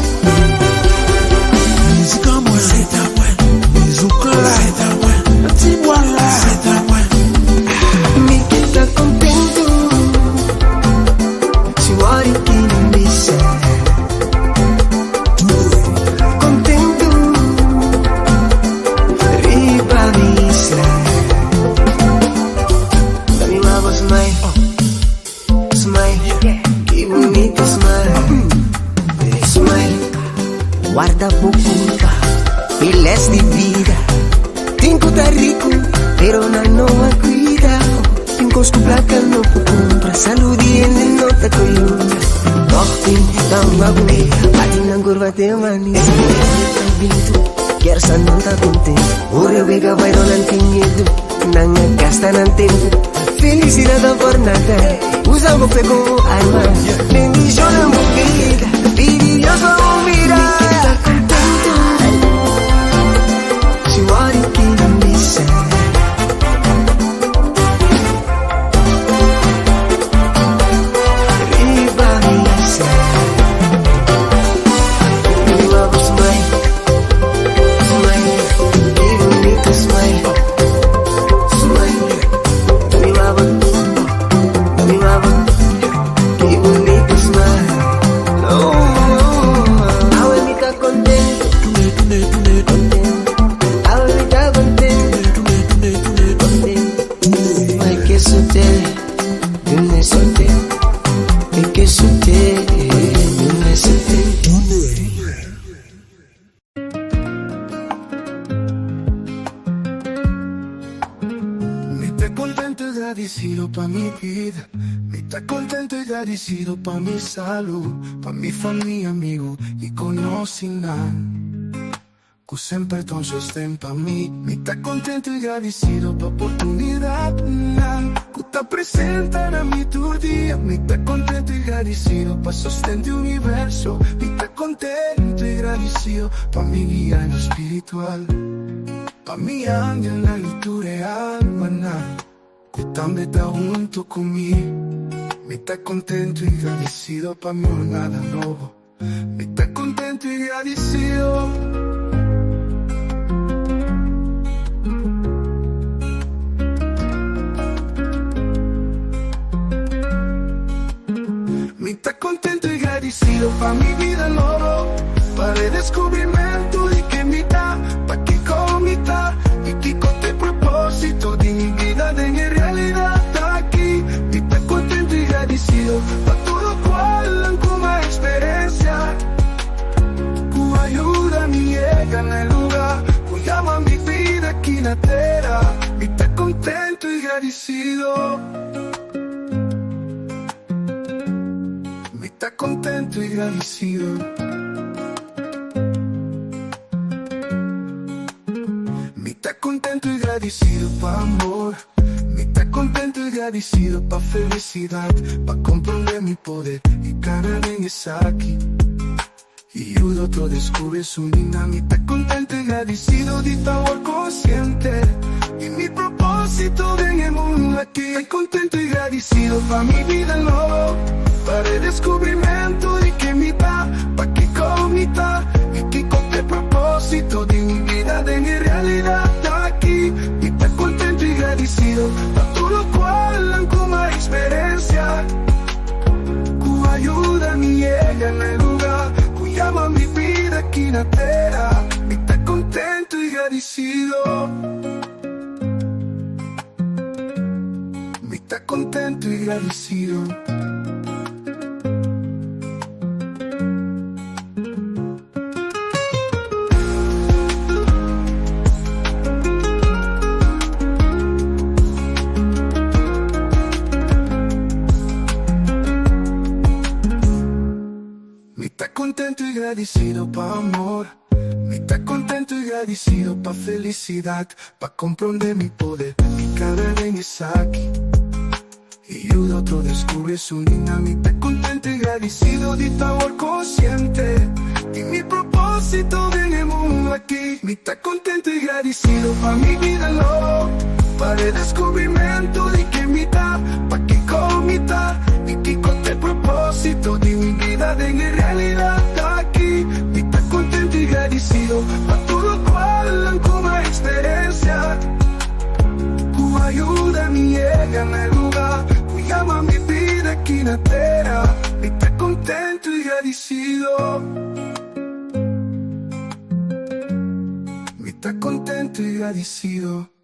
Mizik an mwen. Se ta mwen. Mizouk la. Se ta mwen. Ti bwa la. Se ta mwen. Mi ke ta kontentu si wòrdu ki nan bisa. Kontentu riba misa. Mi mama smile, smile, ki bunita smile, smile. Warda bo kulpa, e les di bida. Tin ku ta riku, pero nan no a kuida. Tin kos ku plaka no por kumpra, salú di hende no ta koyunta. Tòg tin tamba ku bati nan kurva te manisé. Kersa nan ta kontentu, ora wega bai dor nan tin miedu. Nan a gasta nan tempu, felisidat ta por nada. Usa bo fe komo arma, bendishona bo bida, pidi Dios pa bo mira. Mi ke ta kontentu, si wòrdu ki nan bisa. Riba misa. Riba bo smile, smile, ki bunita smile, smile. Riba bo, riba bo, ki bunita smile. Oh, awe mi ta kontentu, kontentu. Awe mi ta kontentu, kontentu. Mai ke sute, dune sute. Mi ke sute, dune sute. Mi ta contento y gradicido pa mi vida. Mi ta contento y gradicido pa mi salud, pa mi famia, amigo y conocinan cu semper ta un sosten pa mi. Mi ta contento y gradicido pa oportunidadnan cu ta presenta na mi tur dia. Mi ta contento y gradicido pa sosten di universo. Mi ta contento y gradicido pa mi guianan spiritual, pa mi angelnan y tur e almanan cu tambe ta hunto cu mi. Mi ta contento y gradicido pa mi jornada nobo. Mi ta contento y gradicido. Mi ta contento y gradicido pa mi bida nobo, pa redescubrimento di ken mi ta, pa kico mi ta y kico t'e proposito di mi bida den e realidad aki. Mi ta contento y gradicido pa tur locual nan cu m'a experiencia, cu a yuda mi yega na e lugar cu yama mi bida aki na tera. Mi ta contento y gradicido. Mi ta contento y gradicido. Mi ta contento y gradicido pa amor. Mi ta contento y gradicido pa felicidad, pa comprende mi poder y cana den esaki. Y yuda otro descubri su nina. Mi ta contento y gradicido di ta awor consciente di mi proposito den e mundo aki. Ta contento y gradicido pa mi bida nobo, pa redescubrimento di ken mi ta, pa kico mi ta y kico t'e proposito di mi bida den e realidad aki. Mi ta contento y gradicido pa tur locual nan cu m'a experencia. aki na tera. Mi ta contento y gradicido. Mi ta contento y gradicido. Mi ta contento y gradicido pa amor. Mi ta contento y gradicido pa felicidad, pa comprende mi poder y cada den esaki. Y yuda otro descubrir su línea. Mi ta contento y gradicido di ta consciente di mi propósito den e mundo aki. Mi ta contento y gradicido pa mi bida lo, pa e descubrimento di ken mi ta, pa kico mi ta, y kico ta e propósito di mi bida den realidad aki. Mi ta contento y gradicido pa tur locual como experiencia cu a yuda mi yega na e lugar cu yama mi bida aki na tera. Mi ta contento y gradicido. Mi ta contento y gradicido.